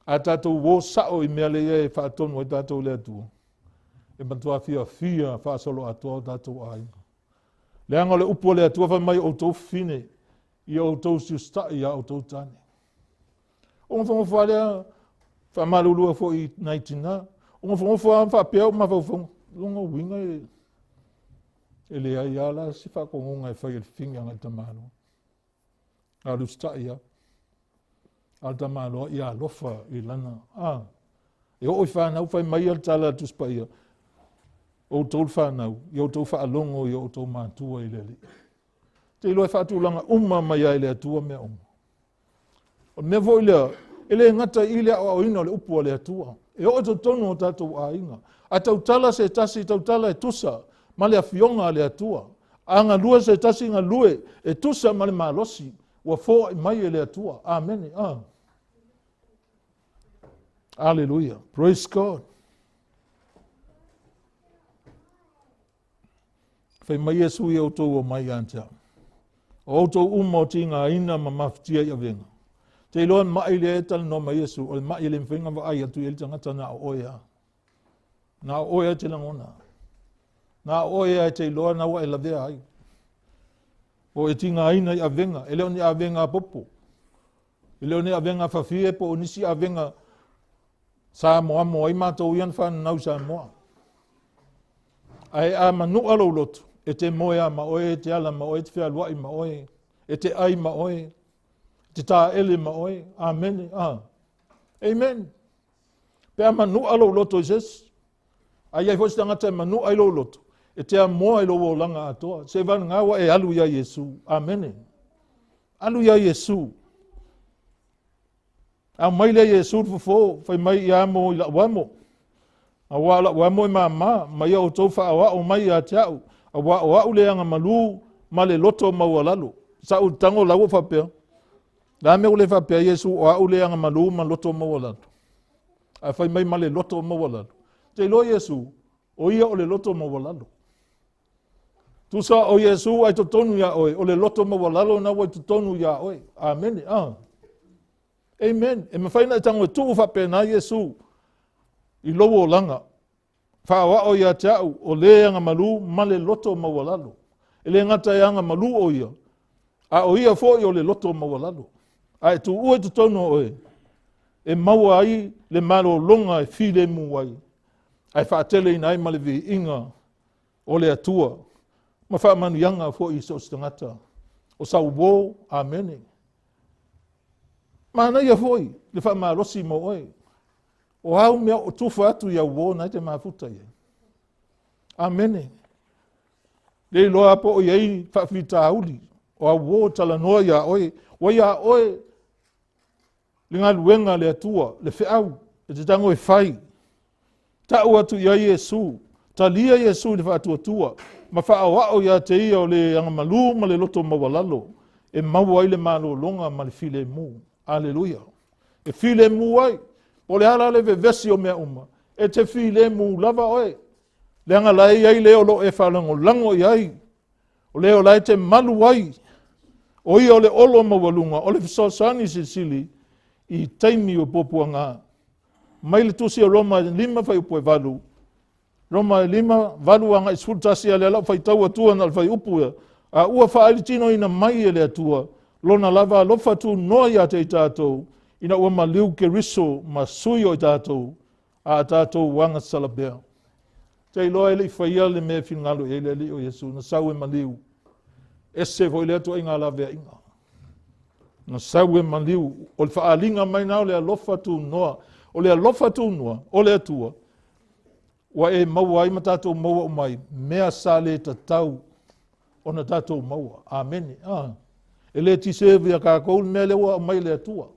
a tatou o sao i mea lea e faatonu ai tatou i le Atua, e matua fiafia faasoloatoa o tatou aiga. Leaga o le upu a le Atua fai mai outou fafine, ia outou siusitai ia outou tane. O nofonofo lava lea, faamalulua foi i nai tina, o nofonofo lava faapea o mafaufauga, lona uiga e, e leai lava la se faatonuga e fai e le fafine agai i le tamaloa. A o le usitai lava. A o le tamaloa ia alofa i lana, a, e oo i fanau fai mai le tala a le Tusi Paia, outou le fanau, ia outou faalogo i o outou matua i le Alii. Te iloa e faatulaga uma mai ai le Atua mea uma. O le mea foi lea, e le gata i le aoaoina o le upu a le Atua, e oo i totonu o tatou aiga. A tautala se tasi, tautala e tusa ma le afioga a le Atua. A galue se tasi galue e tusa ma le malosi ua foai mai e le Atua. Amene. Ah. Aleluia. Praise God. Fai mai Iesu ia outou omai ia te au. O outou uma o tigaina ma mafatia i avega. Te iloa ma'i lea e talanoa mai Iesu, o le ma'i e le mafai ona vaai atu i ai le tagata na o oe lava. Na o oe e te lagona. Na o oe e te iloa na ua e lavea ai. O e tigaina i avega, e le o ni avega a popo. E le o ni avega fafie po o nisi avega sa amoamo ai matou ia na fananau i Samoa. Ae a manua lou loto, e te moe a ma oe, e te ala ma oe, e te fealuai ma oe, e te ai ma oe, e te taele ma oe. Amene. Ah. Amen. Pe a manua lou loto i se isi, a i ai foi se tagata e manua i lou loto, e te amoa i lou olaga atoa. Se vagana ua e alu ia Iesu. Amene. Alu ia Iesu. Aumai lea Iesu le fofo, fai mai ia amo i lau amo. Auā o lau amo e māmā, ma ia outou faaoao mai ia te au, auā o au le agamalu ma le loto maualalo. Sa ou tago lau o faapea, la mea ua le faapea Iesu o au le agamalu ma loto maualalo. Ae fai mai ma le loto maualalo. Te iloa Iesu, o ia o le loto maualalo. Tusa o Iesu ai totonu iā oe, o le loto maualalo na ua i totonu iā oe. Amene. Ah. Amen. E mafai ona e tago e tuu faapena Iesu i lou olaga. Faaoao ia te au o le agamalu ma le loto maualalo. E le gata e agamalu o ia, a o ia foi o le loto maualalo. A e tuua i totonu o oe, e maua ai le malologa e filemu ai, ae faateleina ai ma le viiga o le Atua ma faamanuiaga foi i so o se tagata. O sau uō, amene. Manaia foi le faamalosi mo oe. O au mea o tufa atu i au uō na e te mafuta i ai. Amene. Le iloa po o i ai faafitauli o au uō talanoa iā oe. Ua iā oe le galuega a le Atua, le feau e te tago e fai. Ta'u atu i ai Iesu, talia Iesu i le faatuatua, ma faaoao ia te ia o le agamalu ma le loto maualalo, e maua ai le malologa ma le filemu. Aleluia. E filemu ai. Po o le a la le vevesi o mea uma, e te filemu lava oe. Leaga la e i ai le o lo o e faalagolago i ai, o le o la e te malu ai, o ia o le olo maualuga, o le fesoasoani silisili i taimi o puapuaga. Mai le tusi o Roma e 5 fuaiupu e 8, Roma e 5, 8 agai 11, a lea lau faitau atua na o le fuaiupu ia, a ua faailitinoina mai e le Atua lona lava alofa tunoa ia te i tatou, ina ua maliu Keriso ma sui o i tatou, a a tatou agasala pea. Te iloa e le i faia le mea e finagalo i ai le Alii o Iesu, na sau e maliu. Ese foi lea tuaiga laveaiga. Na sau e maliu. O le faaaliga mai na o le alofa tunoa. O le alofa tunoa o le Atua, ua e maua ai ma tatou maua uma ai mea sa le tatau ona tatou maua. Amene. Ah. E le deserve ia kākou le mea lea ua aumai e le Atua.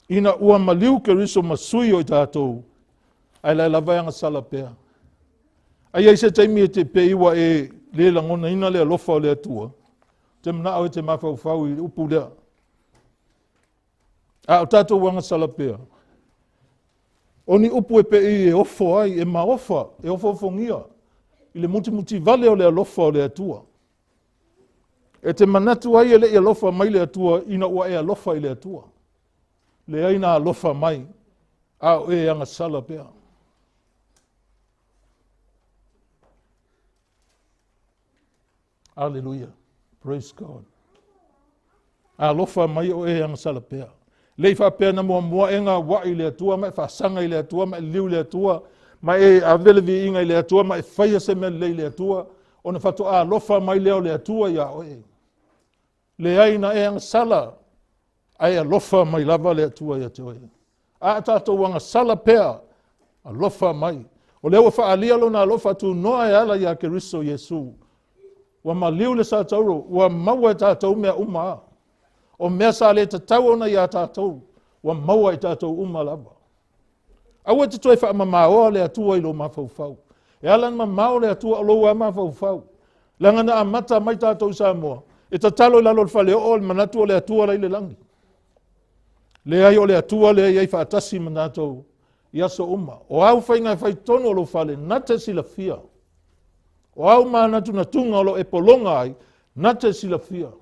Ina ua maliu Keriso ma sui o i tatou, ae lae lava e agasala pea. Ai ai se taimi e te pei ua e le lagonaina le alofa o le Atua, te manao e te mafaufau i le upu lea. A o tatou agasala pea, o ni upu e pei e ofo ai, e maofa, e ofoofogia i le mutimuti vale o le alofa o le Atua. E te manatu ai e le i alofa mai le Atua ina ua e alofa i le Atua. Leai na alofa mai, a o e agasala pea. Aleluia. Praise God. Alofa mai o e agasala pea. Le i faapea na muamua e gaua'i i le Atua ma e faasaga i le Atua ma e liliu i le Atua ma e ave le viiga i le Atua ma e faia se mea lelei i le Atua ona faatoa alofa mai lea o le Atua iā oe. Leai na e agasala ae alofa mai lava le Atua ia te oe. A tatou agasala pea, alofa mai. O lea ua faaalia lona alofa tunoa e ala ia Keriso Iesu. Ua maliu le satauro, ua maua e tatou mea uma a. O mea sa le tatau ona ia tatou, ua maua e tatou uma lava. Aua e te toe faamamaoa le Atua i lou mafaufau. E ala ona mamao le Atua o lou lava mafaufau. Leaga na amata mai tatou i Samoa, e tatalo i lalo o le faleoo le manatu o le Atua la i le lagi. Leai, o le Atua lea e i ai faatasi ma tatou i aso uma. O au faiga e fai tonu o lou fale, na te silafia. O au manatunatuga o lo e pologa ai, na te silafia.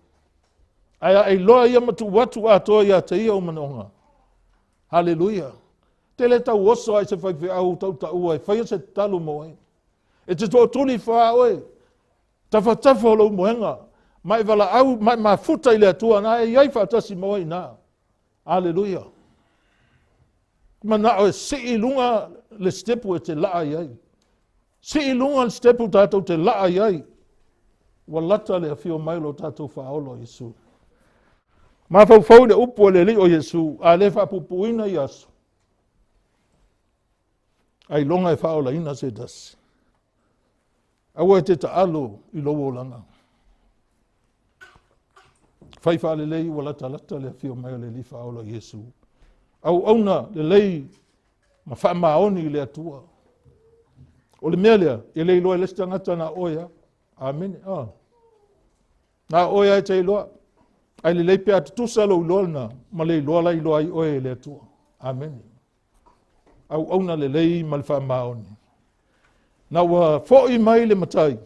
Ae a e iloa ia ma tuu atu atoa ia te ia ou manaoga. Haleluia. Te le tau oso ai se faifeau tautaua e faia se tatalo mo oe. E te tootuli fa oe, tafatafa o lou moega, ma e valaau, ma e mafuta i le Atua, na e i ai faatasi ma oe i ina. Aleluia. Manao e sii i luga le sitepu e te laa i ai. Sii i luga le sitepu tatou te laa i ai. Ua lata le afio mai o lo tatou faaolo o Iesu. Mafaufau i le upu a le Alii o Iesu, a le faapuupuuina ia aso, ailoga e faaolaina se tasi. Aua e te taalo i lou olaga. Fai faalelei ua latalata le afio mai o le Alii Faaola Iesu. Auauna lelei ma faamaoni i le Atua. O le mea lea, e le iloa e le isi tagata na oe lava. Amene. Oh. Na oe lava e te iloa. Ae lelei pe a tutusa lou iloa lena ma le iloa la iloa ai oe e le Atua. Amene. Auauna lelei ma le faamaoni. Na ua foi mai le matai,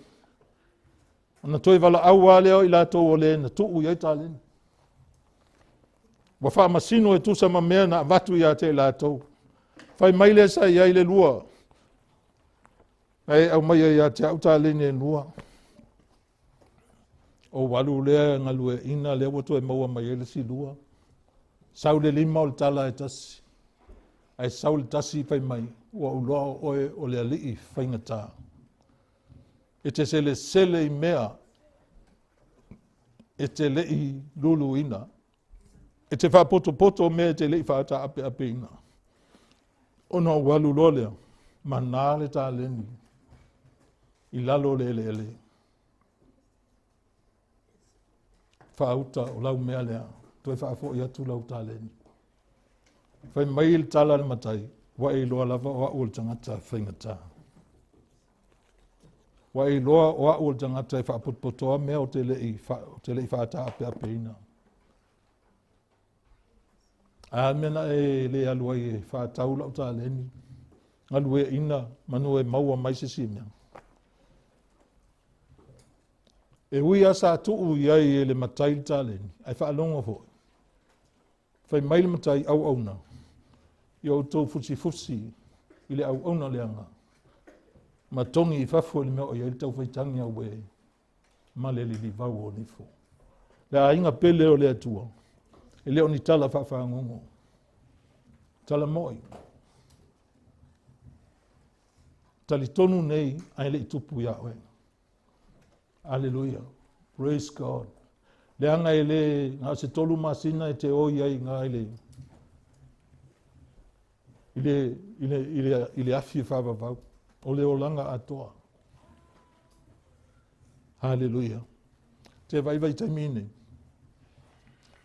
ona toe valaau lava lea o i latou o le na tuu i ai taleni. Ua faamasino e tusa ma mea na avatu ia te i latou. Fai mai le sa i ai le lua, na e aumaia ia te au taleni e lua. Ou alu lea galueaiina lea ua toe maua mai ai le isi lua. Sau le lima o le tala e tasi. Ae sau le tasi fai mai, ua ou iloa o oe o le alii faigata. E te selesele i mea e te le i luluina. E te faapotopoto mea e te le i faataapeapeina. Ona ou alu loa lea, mana le taleni i lalo o le eleele. Faauta o lau mea lea, toe faafoi atu lau taleni. Fai mai le tala a le matai, ua e iloa lava o au o le tagata faigata. Ua e iloa o au o le tagata e faapotopotoa mea o te le i faataapeapeina. A mea na e le alu ai e faatau lau taleni, galueaiina manu e maua mai se isi mea. E ui lava sa tuu i ai e le matai le taleni, ae faalogo foi. Fai mai le matai auauna, ia outou fusifusi i le auauna leaga, ma togi i fafo i le mea o i ai le taufaitagi auē ma le lilivau o nifo. Le aiga pele o le Atua, e le o ni tala faafagogo. Tala moi. Talitonu nei ae le i tupu iā oe. Aleluia. Praise God. Leaga e le na o se tolu masina e te oi ai ngā i le i le i le i le i le afi e whaavavau. O le olaga atoa. Haleluia. Te vai vai taimi nei.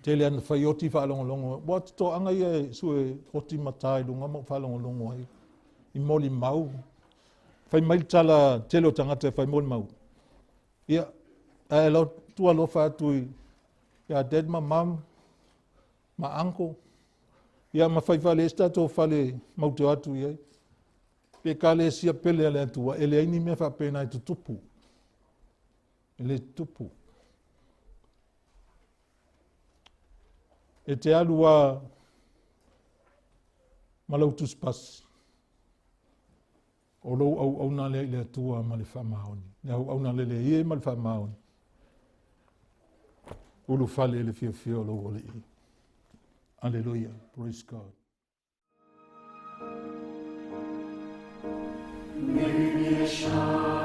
Tele ana whai oti whaalongolongo. Ua totoaga ia e sue oti matā i lunga ma whaalongolongo ai. I moli mau. Fai mai le tala tele o tagata e fai molimau. Ia, ae lau tu alofa atu i ia dad ma mum ma uncle. Ia ma fai fale isi tatou fale mau te o atu i ai. Pe ekalesia pele a le Atua, e leai ni mea faapena e tutupu. E le tutupu. E te alu a ma lau tusipasi. O lou auauna lea i le Atua ma le faamaoni. Le auauna lelei e ma le faamaoni. Ulufale i le fiafia o lou Alii. Aleluia. Praise God. May be a shining